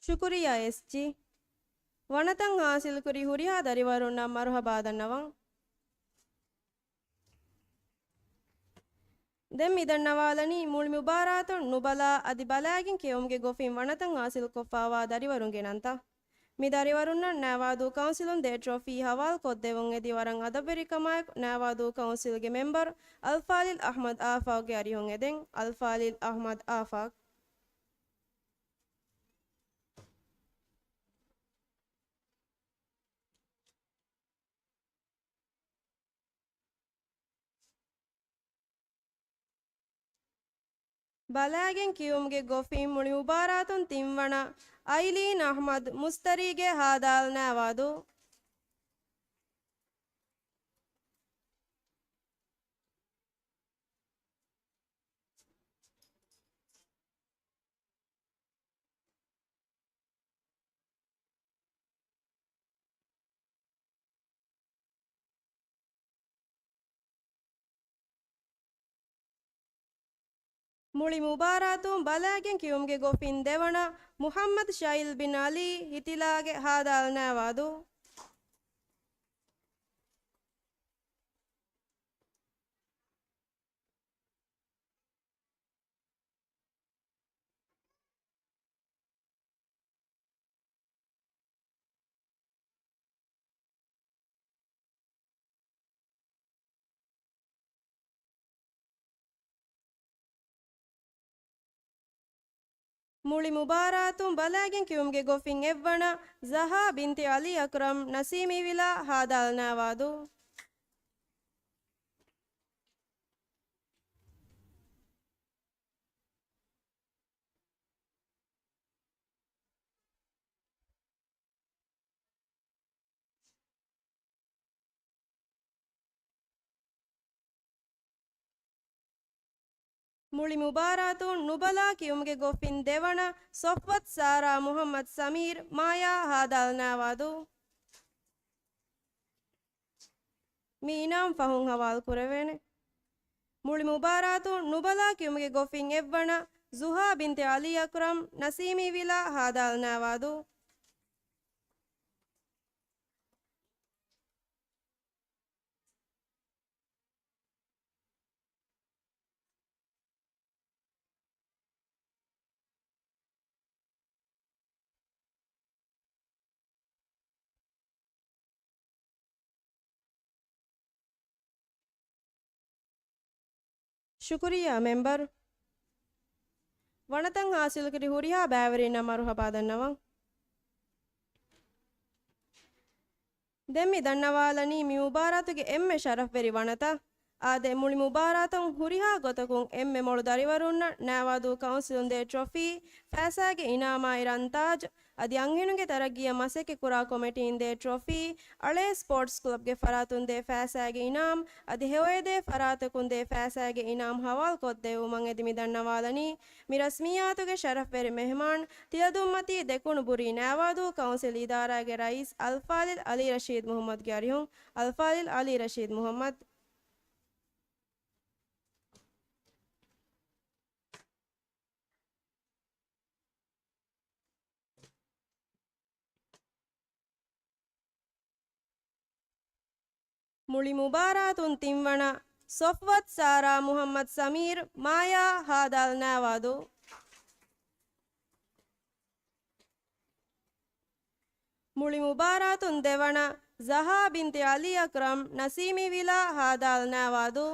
ޝުކުރިއްޔާ އެސްޖީ. ވަނަތައް ހާސިލްކުރި ހުރިހާ ދަރިވަރުންނަށް މަރުޙަބާ ދަންނަވަން. ދެން މިދަންނަވާލަނީ މުޅި މުބާރާތުން ނުބަލާ އަދި ބަލައިގެން ކެއުމުގެ ގޮފިން ވަނަތައް ހާސިލްކޮށްފާވާ ދަރިވަރުންގެ ނަންތައް. މި ދަރިވަރުންނަށް ނައިވާދޫ ކައުންސިލުން ދޭ ޓްރޮފީ ހަވާލުކޮށްދެއްވުން އެދި ވަރަށް އަދަބުވެރިކަމާއެކު ނައިވާދޫ ކައުންސިލްގެ މެމްބަރު އަލްފާޟިލް އަޙްމަދު އާފާޤްގެ އަރިހުން އެދެން. އަލްފާޟިލް އަޙްމަދު އާފާޤް. ބަލައިގެން ކިޔުމުގެ ގޮފިން މުޅި މުބާރާތުން ތިންވަނަ އައިލީން އަޙްމަދު މުސްތަރީގެ ހާދާލް ނައިވާދޫ. މުޅި މުބާރާތުން ބަލައިގެން ކިޔުމުގެ ގޮފިން ދެވަނަ މުޙައްމަދު ޝައިލް ބިން އަލީ ހިތިލާގެ ހާދާލް ނައިވާދޫ. މުޅި މުބާރާތުން ބަލައިގެން ކިޔުމުގެ ގޮފިން އެއްވަނަ ޒަހާ ބިންތި އަލީ އަކްރަމް ނަސީމީ ވިލާ ހާދާލް ނާވާދޫ. މުޅި މުބާރާތުން ނުބަލާ ކިޔުމުގެ ގޮފިން ދެވަނަ ޞަފްވަތް ސާރާ މުޙައްމަދު ސަމީރު މާޔާ ހާދާލް ނާވާދޫ. މި އިނާމް ފަހުން ހަވާލު ކުރެވޭނެ. މުޅި މުބާރާތުން ނުބަލާ ކިޔުމުގެ ގޮފިން އެއްވަނަ ޒުހާ ބިންތި އަލީ އަކްރަމް ނަސީމީ ވިލާ ހާދާލް ނާވާދޫ. ޝުކުރިއްޔާ މެމްބަރު. ވަނަތައް ހާސިލުކުރި ހުރިހާ ބައިވެރިންނަށް މަރުޙަބާ ދަންނަވަން. ދެން މި ދަންނަވާލަނީ މި މުބާރާތުގެ އެންމެ ޝަރަފްވެރި ވަނަތައް. އާދެ، މުޅި މުބާރާތުން ހުރިހާ ގޮތަކުން އެންމެ މޮޅު ދަރިވަރުންނަށް ނާވާދޫ ކައުންސިލުން ދޭ ޓްރޮފީ، ފައިސާގެ އިނާމާއި ރަންތާޖު، އަދި އަންހެނުންގެ ތަރައްގީއަށް މަސައްކަތްކުރާ ކޮމިޓީން ދޭ ޓްރޮފީ، އަޅޭ ސްޕޯޓްސް ކްލަބްގެ ފަރާތުން ދޭ ފައިސާގެ އިނާމް، އަދި ހެޔޮއެދޭ ފަރާތަކުން ދޭ ފައިސާގެ އިނާމް ހަވާލުކޮށްދެއްވުމަށް އެދި މި ދަންނަވާލަނީ، މި ރަސްމިއްޔާތުގެ ޝަރަފްވެރި މެހްމާން، ތިލަދުންމަތީ ދެކުނުބުރީ ނާވާދޫ ކައުންސިލް އިދާރާގެ ރައީސް އަލްފާޟިލް އަލީ ރަޝީދު މުޙައްމަދުގެ އަރިހުން، އަލްފާޟިލް އަލީ ރަޝީދު މުޙައްމަދު. މުޅި މުބާރާތުން ތިންވަނަ ޞަފްވަތް ސާރާ މުޙައްމަދު ސަމީރު މާޔާ ހާދާލް ނާވާދޫ. މުޅި މުބާރާތުން ދެވަނަ ޒަހާ ބިންތި އަލީ އަކްރަމް ނަސީމީ ވިލާ ހާދާލް ނާވާދޫ.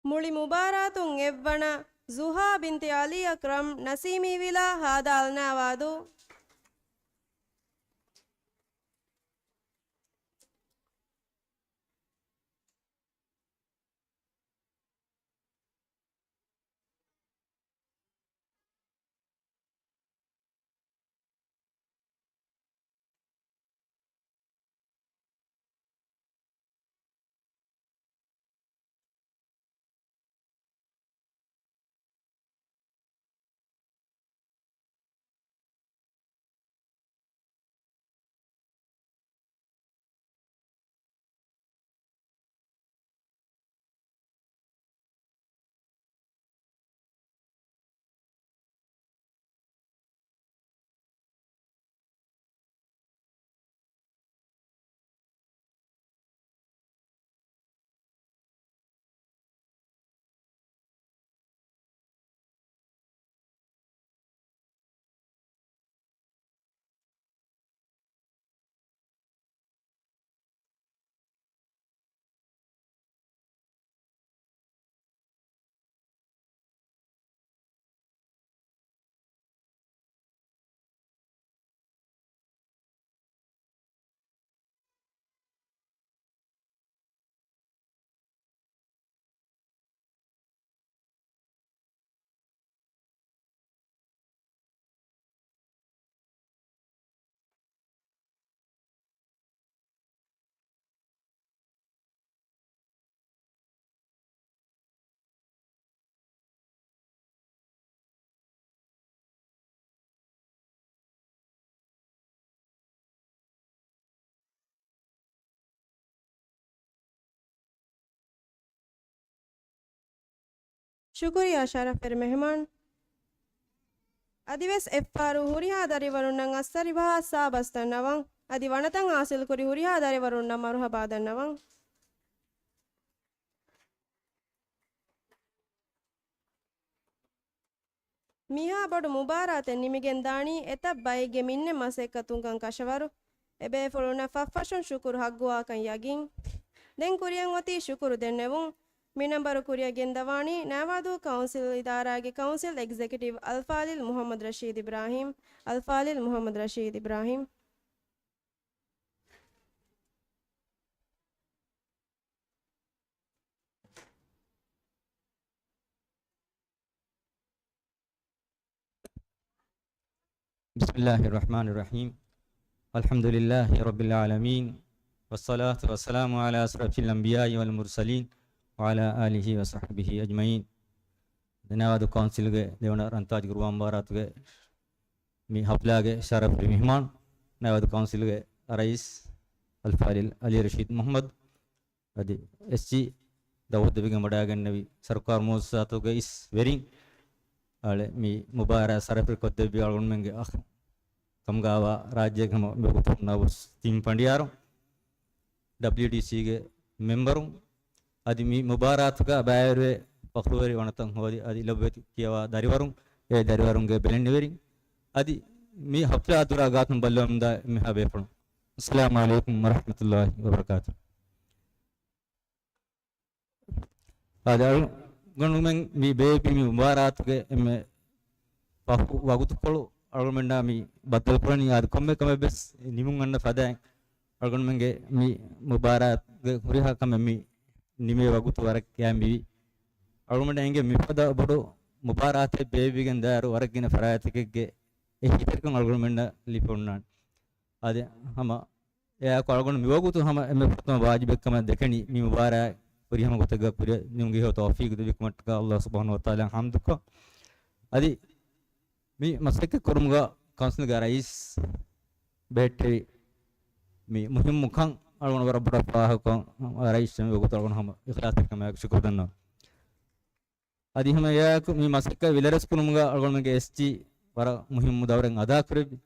މުޅި މުބާރާތުން އެއްވަނަ ޒުހާ ބިންތި އަލީ އަކްރަމް ނަސީމީ ވިލާ ހާދާލް ނާވާދޫ. ޝުކުރިއްޔާ ޝަރަފްވެރި މެހެމާން. އަދިވެސް އެއްފަހަރު ހުރިހާ ދަރިވަރުންނަށް އައްސަރި ބަހާ އައްސާ ބަސްތައް ނަވަން. އަދި ވަނަތައް ހާސިލްކުރި ހުރިހާ ދަރިވަރުންނަށް މަރުހަބާ ދަންނަވަން. މިހާ ބޮޑު މުބާރާތެއް ނިމިގެން ދާނީ އެތައް ބައެއްގެ މިންނެ މަސައްކަތުންކަން ކަށަވަރު. އެބޭފުޅުންނަށް ފަށްފަށުން ޝުކުރު ހައްގުވާކަން ޔަގީން. ދެން ކުރިއަށް އޮތީ ޝުކުރު ދެންނެވުން. މި ނަންބަރު ކުރިއަށް ގެންދަވާނީ ނައިވާދޫ ކައުންސިލް އިދާރާގެ ކައުންސިލް އެގްޒެކެޓިވް އަލްފާޟިލް މުޙައްމަދު ރަޝީދު އިބްރާހީމް. އަލްފާޟިލް މުޙައްމަދު ރަޝީދު އިބްރާހީމް. بسم الله الرحمن الرحيم. الحمد لله رب العالمين. والصلاة والسلام على أشرف الأنبياء والمرسلين وعلى آله وصحبه أجمعين. ނައިވާދޫ ކައުންސިލްގެ ދެވަނަ ރަންތާޖު ގުރުބާން މުބާރާތުގެ މި ހަފްލާގެ ޝަރަފުވެރި މިހުމާން، ނައިވާދޫ ކައުންސިލްގެ ރައީސް އަލްފާޟިލް އަލީ ރަޝީދު މުޙައްމަދު، އަދި އެސްޖީ ދައުވަތު ދެވިގެން ވަޑައިގެންނެވި ސަރުކާރު މުއައްސަސާތުގެ އިސް ވެރިން، އަޅެ މި މުބާރާތް ޝަރަފުވެރިކޮށްދެއްވި އަޅުގަނޑުމެންގެ އަޚް ކަމުގައިވާ ރާއްޖޭގެ ހަމަ މިވަގުތު ހުންނަ އަބަސް ތިން ފަނޑިޔާރު، ޑަބްލިޔުޑީސީގެ މެމްބަރުން، އަދި މި މުބާރާތުގަ ބައިވެރިވެ ފަޚުރުވެރި ވަނަތައް ހޯދި އަދި ލޮބުވެތި ކިޔަވާ ދަރިވަރުން، އެ ދަރިވަރުންގެ ބެލެނިވެރިން، އަދި މި ހަފްލާ ދުރާ ގާތުން ބައްލަވަމުންދާ މިހާ ބޭފުޅުން. އައްސަލާމު ޢަލައިކުމް ވަރަޙްމަތުﷲ ވަބަރަކާތު. އާދެ، އަޅުގަނޑުމެން މި ބޭއްވި މި މުބާރާތުގެ އެންމެ ފަހު ވަގުތުކޮޅު އަޅުގަނޑުމެންނާ މި ބައްދަލުކުރަނީ. އާދެ، ކޮންމެ ކަމެއް ވެސް ނިމުން އަންނަ ފަދައިން އަޅުގަނޑުމެންގެ މި މުބާރާތުގެ ހުރިހާ ކަމެއް މި ނިމޭ ވަގުތު ވަރަށް ކައިމިވި. އަޅުގަނޑަށް އެނގޭ މިފަދަ ބޮޑު މުބާރާތެއް ބޭއްވިގެން ދާއިރު ވަރަށް ގިނަ ފަރާތްތަކެއްގެ އެހީތެރިކަން އަޅުގަނޑުމެންނަށް ލިބި އޮންނާނެ. އާދެ، ހަމަ އެއާއެކު އަޅުގަނޑު މިވަގުތު ހަމަ އެންމެ ފުރަތަމަ ވާޖިބެއް ކަމަށް ދެކެނީ މި މުބާރާތް ފުރިހަމަ ގޮތެއްގަ ކުރިއަށް ނިމުމުގެ ހެޔޮ ތައުފީގު ދެއްވިކަމަށްޓަކާ ﷲ ސުބްޙާނަހޫ ވަތަޢާލާއަށް ޙަމްދުކޮށް، އަދި މި މަސައްކަތް ކުރުމުގަ ކައުންސިލްގެ ރައީސް ބެހެއްޓެވި މި މުހިއްމު ކަން އަޅުގަނޑު ވަރަށް ބޮޑަށް ފާހަގަކޮށް، ރައީސް މި ވަގުތު އަޅުގަނޑު ހަމަ އިޚްލާޞްތެރިކަމާއެކު ޝުކުރު ދަންނަވަން. އަދި ހަމަ އެއާއެކު މި މަސައްކަތް ވިލަރެސް ކުރުމުގަ އަޅުގަނޑުމެންގެ އެސްޖީ ވަރަށް މުހިއްމު ދައުރެއް އަދާކުރެއްވި.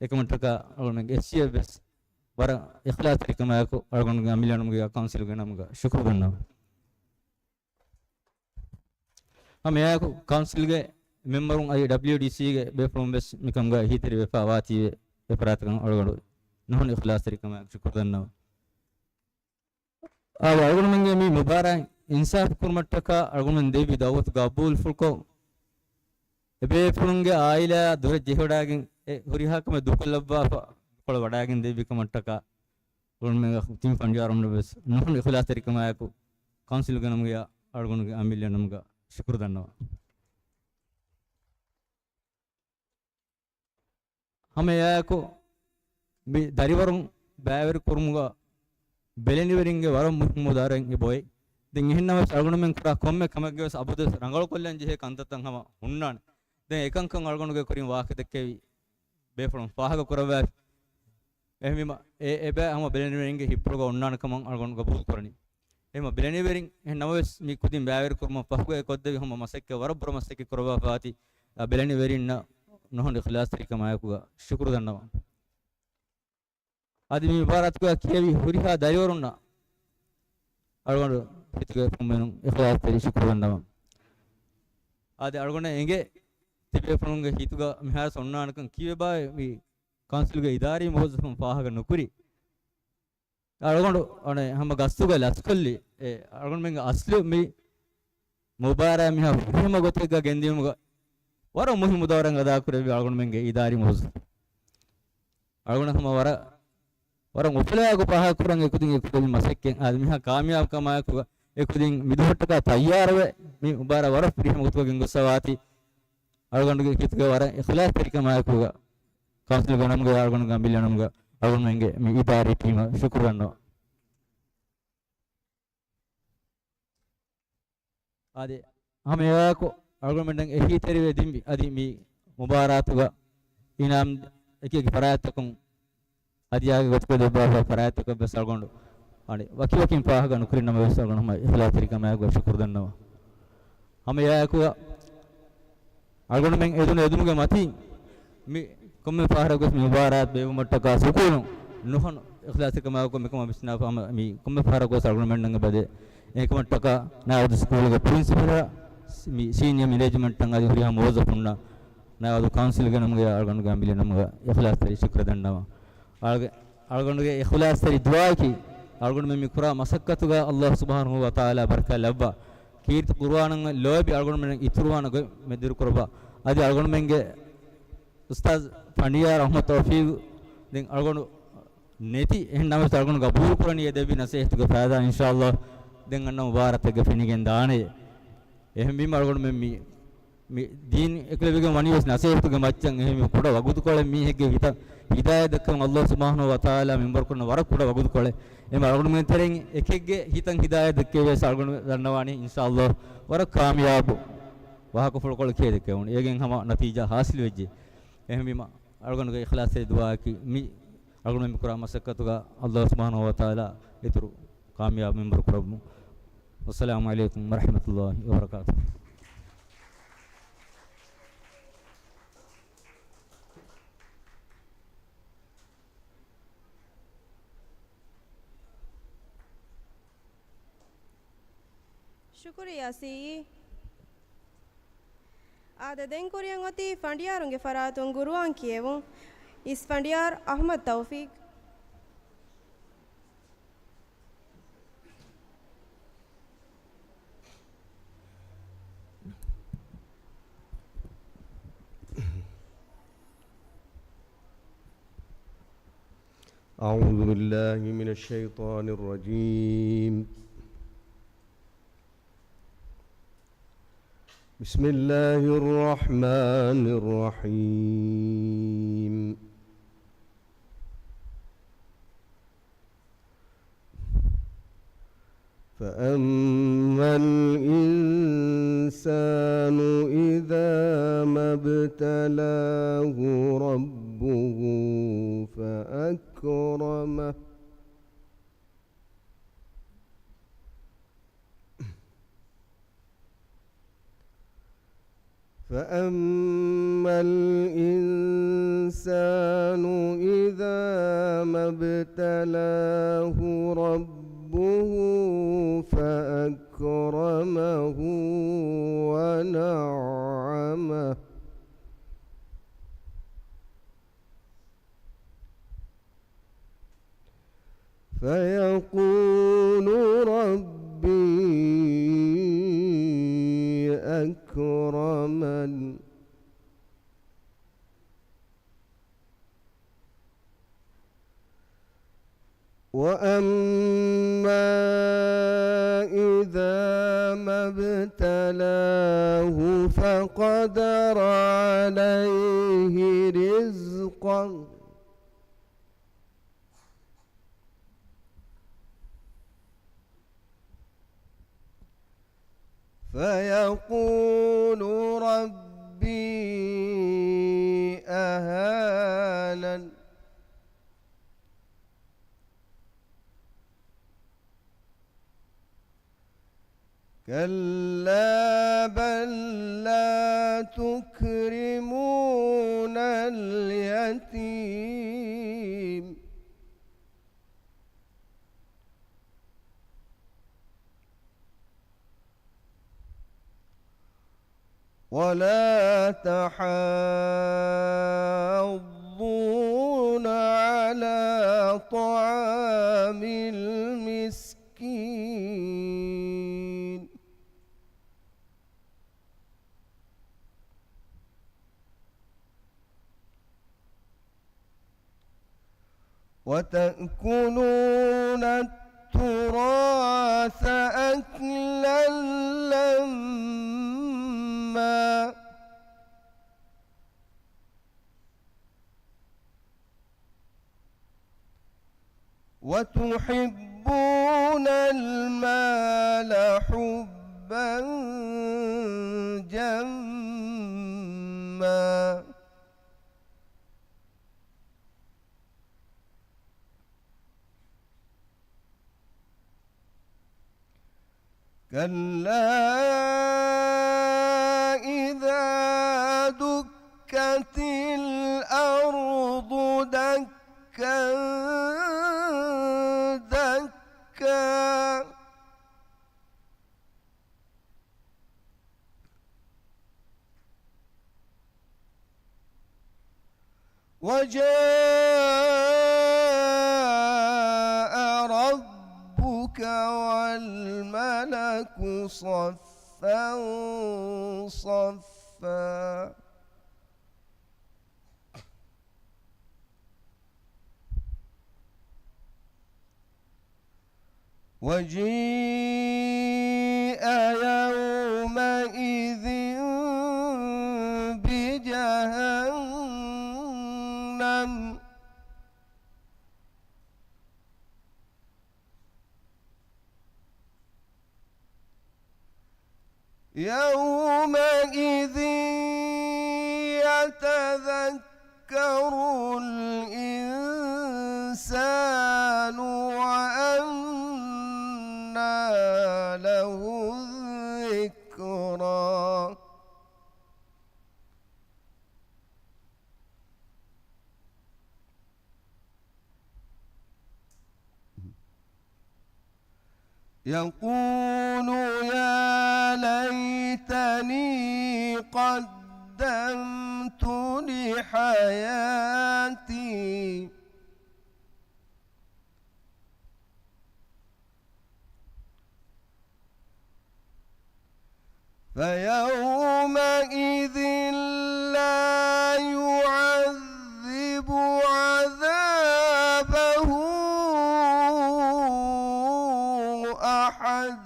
އެކަމަށްޓަކާ އަޅުގަނޑުމެންގެ އެސްޖީއަށް ވެސް ވަރަށް އިޚްލާޞްތެރިކަމާއެކު އަޅުގަނޑުގެ އަމިއްލަ ނަމުގައި ކައުންސިލްގެ ނަމުގަ ޝުކުރު ދަންނަވަން. ހަމަ އެއާއެކު ކައުންސިލްގެ މެމްބަރުން އަދި ޑަބްލިޔުޑީސީގެ ބޭފުޅުން ވެސް މިކަމުގަ އެހީތެރިވެފަ ވާތީވެ، އެފަރާތަކަށް އަޅުގަނޑު ނުހަނު އިޚްލާޞްތެރިކަމާއެކު ޝުކުރު ދަންނަވަން. އާދެ، އަޅުގަނޑުމެންގެ މި މުބާރާތް އިންސާފު ކުރުމަށްޓަކާ އަޅުގަނޑުމެން ދެއްވި ދައުވަތު ގަބޫލުފުޅުކޮށް، އެބޭފުޅުންގެ އާއިލާ ދޮރެއް ޖެހިވަޑައިގެން އެ ހުރިހާ ކަމެއް ދޫކޮށްލައްވާފަ ކޮޅަށް ވަޑައިގެން ދެއްވި ކަމަށްޓަކާ އަޅުގަނޑުމެން ތިން ފަނޑިޔާރުންނަށް ވެސް ނުހަނު އިޚްލާޞްތެރިކަމާއެކު ކައުންސިލްގެ ނަމުގައި އަޅުގަނޑުގެ އަމިއްލަ ނަމުގަ ޝުކުރު ދަންނަވަން. ހަމަ އެއާއެކު މި ދަރިވަރުން ބައިވެރި ކުރުމުގަ ބެލެނިވެރިންގެ ވަރަށް މުހިއްމު ދައުރެއް އެބައޮތް. ދެން އެހެންނަމަވެސް އަޅުގަނޑުމެން ކުރާ ކޮންމެ ކަމެއްގެ ވެސް އަބަދުވެސް ރަނގަޅުކޮށްލަން ޖެހޭ ކަންތައްތައް ހަމަ ހުންނާނެ. ދެން އެކަންކަން އަޅުގަނޑުގެ ކުރިން ވާހަކަ ދެއްކެވި ބޭފުޅުން ފާހަގަ ކުރައްވާފި. އެހެންވީމަ އެ އެބަ ހަމަ ބެލެނިވެރިންގެ ހިތްޕުޅުގަ އޮންނާނެ ކަމަށް އަޅުގަނޑު ގަބޫލު ކުރަނީ. އެހެންވީމަ ބެލެނިވެރިން އެހެން ނަމަވެސް މި ކުދިން ބައިވެރި ކުރުމަށް ފަހުގައި ކޮށްދެވި ހަމަ މަސައްކަތް ވަރަށް ބުރަ މަސައްކަތް ކުރައްވާފަ އޮތީ، އަ، ބެލެނިވެރިންނަށް ނުހަނު އިޚްލާޞްތެރިކަމާއެކުގަ ޝުކުރު ދަންނަވަން. އަދި މި މުބާރާތުގަ ކިޔެވި ހުރިހާ ދަރިވަރުންނަށް އަޅުގަނޑު ހިތުގެ ފުންމެނުން އިޚްލާޞްތެރި ޝުކުރު ދަންނަވަން. އާދެ، އަޅުގަނޑަށް އެނގޭ ތިބޭފުޅުންގެ ހިތުގަ މިހާރު އޮންނާނެކަން ކީއްވެބާ މި ކައުންސިލްގެ އިދާރީ މުވައްޒަފުން ފާހަގަ ނުކުރީ. އަޅުގަނޑު އަނެއް ހަމަ ގަސްތުގަ ލަސްކޮށްލި، އެ، އަޅުގަނޑުމެންގެ އަސްލު މި މުބާރާތް މިހާ ފުރިހަމަ ގޮތެއްގަ ގެންދިޔުމުގަ ވަރަށް މުހިއްމު ދައުރެއް އަދާކުރެއްވި އަޅުގަނޑުމެންގެ އިދާރީ މުވައްޒަފުން. އަޅުގަނޑު ހަމަ ވަރަށް، ވަރަށް އުފަލާއެކު ފާހަގަކުރަން އެކުދިން އެކުދިން މަސައްކަތް އާދެ މިހާ ކާމިޔާބުކަމާއެކު އެކުދިން މިދުވަހަށްޓަކާ ތައްޔާރުވެ މި މުބާރާތް ވަރަށް ފުރިހަމަ ގޮތުގަ ގެންގޮސްފަ ވާތީ އަޅުގަނޑުގެ ހިތުގަ ވަރަށް އިޚްލާޞްތެރިކަމާއެކު ކައުންސިލްގެ ނަމުގަ އަޅުގަނޑުގެ އަމިއްލަ ނަމުގަ އަޅުގަނޑުމެންގެ މި އިދާރީ ޓީމަށް ޝުކުރު ދަންނަވަން. އާދެ، ހަމައެއާއެކު އަޅުގަނޑުމެންނަށް އެހީތެރިވެ ދިންވި އަދި މި މުބާރާތުގަ އިނާމް އެކި އެކި ފަރާތްތަކުން ހަދިޔާގެ ގޮތުގަ ލިބިފަ ފަރާތްތަކަށް ވެސް އަޅުގަނޑު އަނެއް ވަކިވަކިން ފާހަގަ ނުކުރި ނަމަވެސް އަޅުގަނޑު ހަމަ އިޚްލާޞްތެރިކަމާއެކު ޝުކުރު ދަންނަވަން. ހަމަ އެއާއެކު އަޅުގަނޑުމެން އެދުނު އެދުމުގެ މަތީ މި ކޮންމެ ފަހަރަކުވެސް މި މުބާރާތް ބޭއްވުމަށްޓަކާ ސުކޫނު ނުހަނު އިޚްލާޞްތެރިކަމާއެކު މިކަމަށް ވިސްނާފަ ހަމަ މި ކޮންމެ ފަހަރަކުވެސް އަޅުގަނޑުމެންނަށް އެބަދޭ. އެކަމަށްޓަކާ ނައިވަދު ސްކޫލުގެ ޕްރިންސިޕަލާ މި ސީނިއަ މެނޭޖްމަންޓަށް އަދި ހުރިހާ މުވައްޒަފުންނަށް ނައިވަދު ކައުންސިލްގެ ނަމުގައި އަޅުގަނޑުގެ އަނބިލި ނަމުގައި އިޚްލާޞްތެރި ޝުކުރެއް ދަންނަވަން. އަޅުގެ އަޅުގަނޑުގެ އިޚްލާޞްތެރި ދުޢާއަކީ، އަޅުގަނޑުމެން މި ކުރާ މަސައްކަތުގަ ﷲ ސުބްޙާނަހޫ ވަތަޢާލާ ބަރަކާތް ލައްވާ، ކީރިތި ޤުރުއާނަށް ލޯބި އަޅުގަނޑުމެން އިތުރުވާނެ ގޮތް މެދުވެރި ކުރައްވާ. އަދި އަޅުގަނޑުމެންގެ އުސްތާޛު ފަނޑިޔާރު އަޙްމަދު ތައުފީޤު ދެން އަޅުގަނޑު ނެތި، އެހެން ނަމަވެސް އަޅުގަނޑު ގަބޫލު ކުރަނީ އެ ދެއްވި ނަސޭހަތުގެ ފައިދާ އިންޝާﷲ ދެން އަންނަ މުބާރާތެއްގަ ފެނިގެން ދާނެ. އެހެންވީމަ އަޅުގަނޑުމެން މި މި ދީން އެކުލެވިގެން ވަނީވެސް ނަސޭހަތުގެ މައްޗަށް. އެހެންވީމަ ކުޑަ ވަގުތުކޮޅެއް މީހެއްގެ ހިތަށް ހިދާޔަތް ދެއްކެވުން ﷲ ސުބްޙާނަހޫ ވަތަޢާލާ މިންވަރު ކުރަން ވަރަށް ކުޑަ ވަގުތުކޮޅެއް. އެމަ އަޅުގަނޑުމެން ތެރެއިން އެކެއްގެ ހިތަށް ހިދާޔަތް ދެއްކެވިޔަސް އަޅުގަނޑު ދަންނަވާނީ އިންޝާﷲ ވަރަށް ކާމިޔާބު ވާހަކަފުޅުކޮޅެއް ކިޔައިދެއްކެވުނު. އޭގެން ހަމަ ނަތީޖާ ހާސިލް ވެއްޖެ. އެހެންވީމަ އަޅުގަނޑުގެ އިޚްލާޞްތެރި ދުޢާއަކީ މި އަޅުގަނޑު މި ކުރާ މަސައްކަތުގަ ﷲ ސުބްޙާނަހޫ ވަތަޢާލާ އިތުރު ކާމިޔާބު މިންވަރު ކުރައްވުމު. ވައްސަލާމު ޢަލައިކުމް ވަރަޙްމަތުﷲ ވަބަރަކާތުހު. ޝުކުރިއްޔާ ސީއީ. އާދެ، ދެން ކުރިއަށް އޮތީ ފަނޑިޔާރުންގެ ފަރާތުން ޤުރުއާން ކިޔެވުން. އިސް ފަނޑިޔާރު އަޙްމަދު ތައުފީޤު. أعوذ بالله من الشيطان الرجيم. بسم الله الرحمن الرحيم. فأما الإنسان إذا ما ابتلاه ربه فأكرمه. فأما الإنسان إذا ما ابتلاه ربه فأكرمه ونعمه. فيقول ربي أكرمن. وأما إذا ما ابتلاه فقدر عليه رزقه. فيقول ربي أهانن. كلا بل لا تكرمون اليتيم. ولا تحاضون على طعام المسكين. وتأكلون التراث أكلا لما. وتحبون المال حبا جما. كلا وانشقت الأرض دكا دكا. وجاء ربك والملك صفا صفا. وجيء يومئذ بجهنم. يومئذ يتذكر الإنسان وأنى له الذكرى. يقول يا ليتني قدمت لحياتي. فيومئذ لا يعذب عذابه أحد.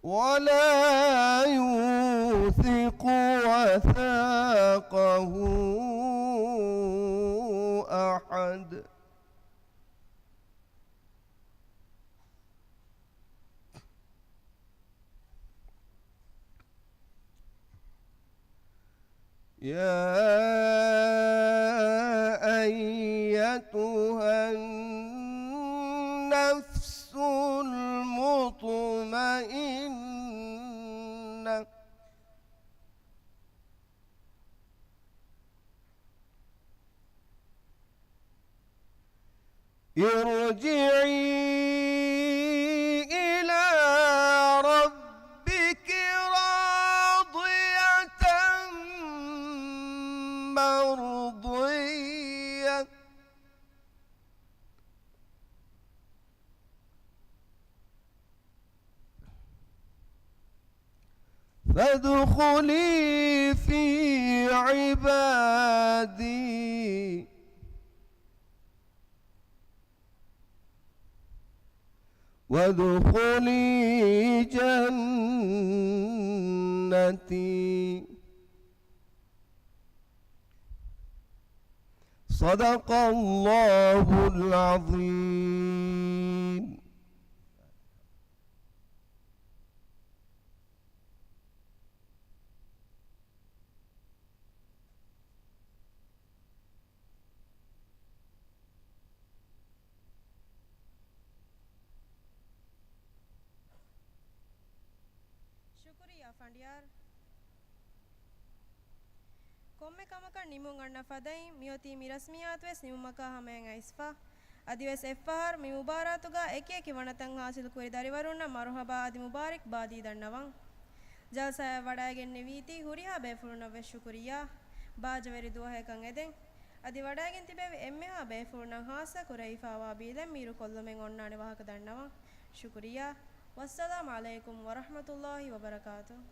ولا يوثق وثاقه أحد. يا أيتها النفس المطمئنة. ارجعي إلى ربك راضية مرضية. فادخلي في عبادي وادخلي جنتي. صدق الله العظيم. ޝުކުރިއްޔާ ފަނޑިޔާރު. ކޮންމެ ކަމަކަށް ނިމުން އަންނަ ފަދައިން މިއޮތީ މި ރަސްމިއްޔާތުވެސް ނިމުމަކާ ހަމަޔަށް އައިސްފަ. އަދިވެސް އެއްފަހަރު މި މުބާރާތުގަ އެކިއެކި ވަނަތައް ހާސިލްކުރި ދަރިވަރުންނަށް މަރުހަބާ އަދި މުބާރިކްބާދީ ދަންނަވަން. ޖަލްސާއަށް ވަޑައިގެންނެވީތީ ހުރިހާ ބޭފުޅުންނަށްވެސް ޝުކުރިއްޔާ. ބާއްޖަވެރި ދުވަހަކަށް އެދެން. އަދި ވަޑައިގެން ތިބެވި އެންމެހާ ބޭފުޅުންނަށް ހާއްސަ ކުރެވިފައިވާ ބީލެއް މީރު ކޮށްލުމެއް އޮންނާނެ ވާހަކަ ދަންނަވަން. ޝުކުރިއްޔާ. ވައްސަލާމް ޢަލައިކުމް ވަރަޙްމަތުﷲި ވަބަރަކާތުހު.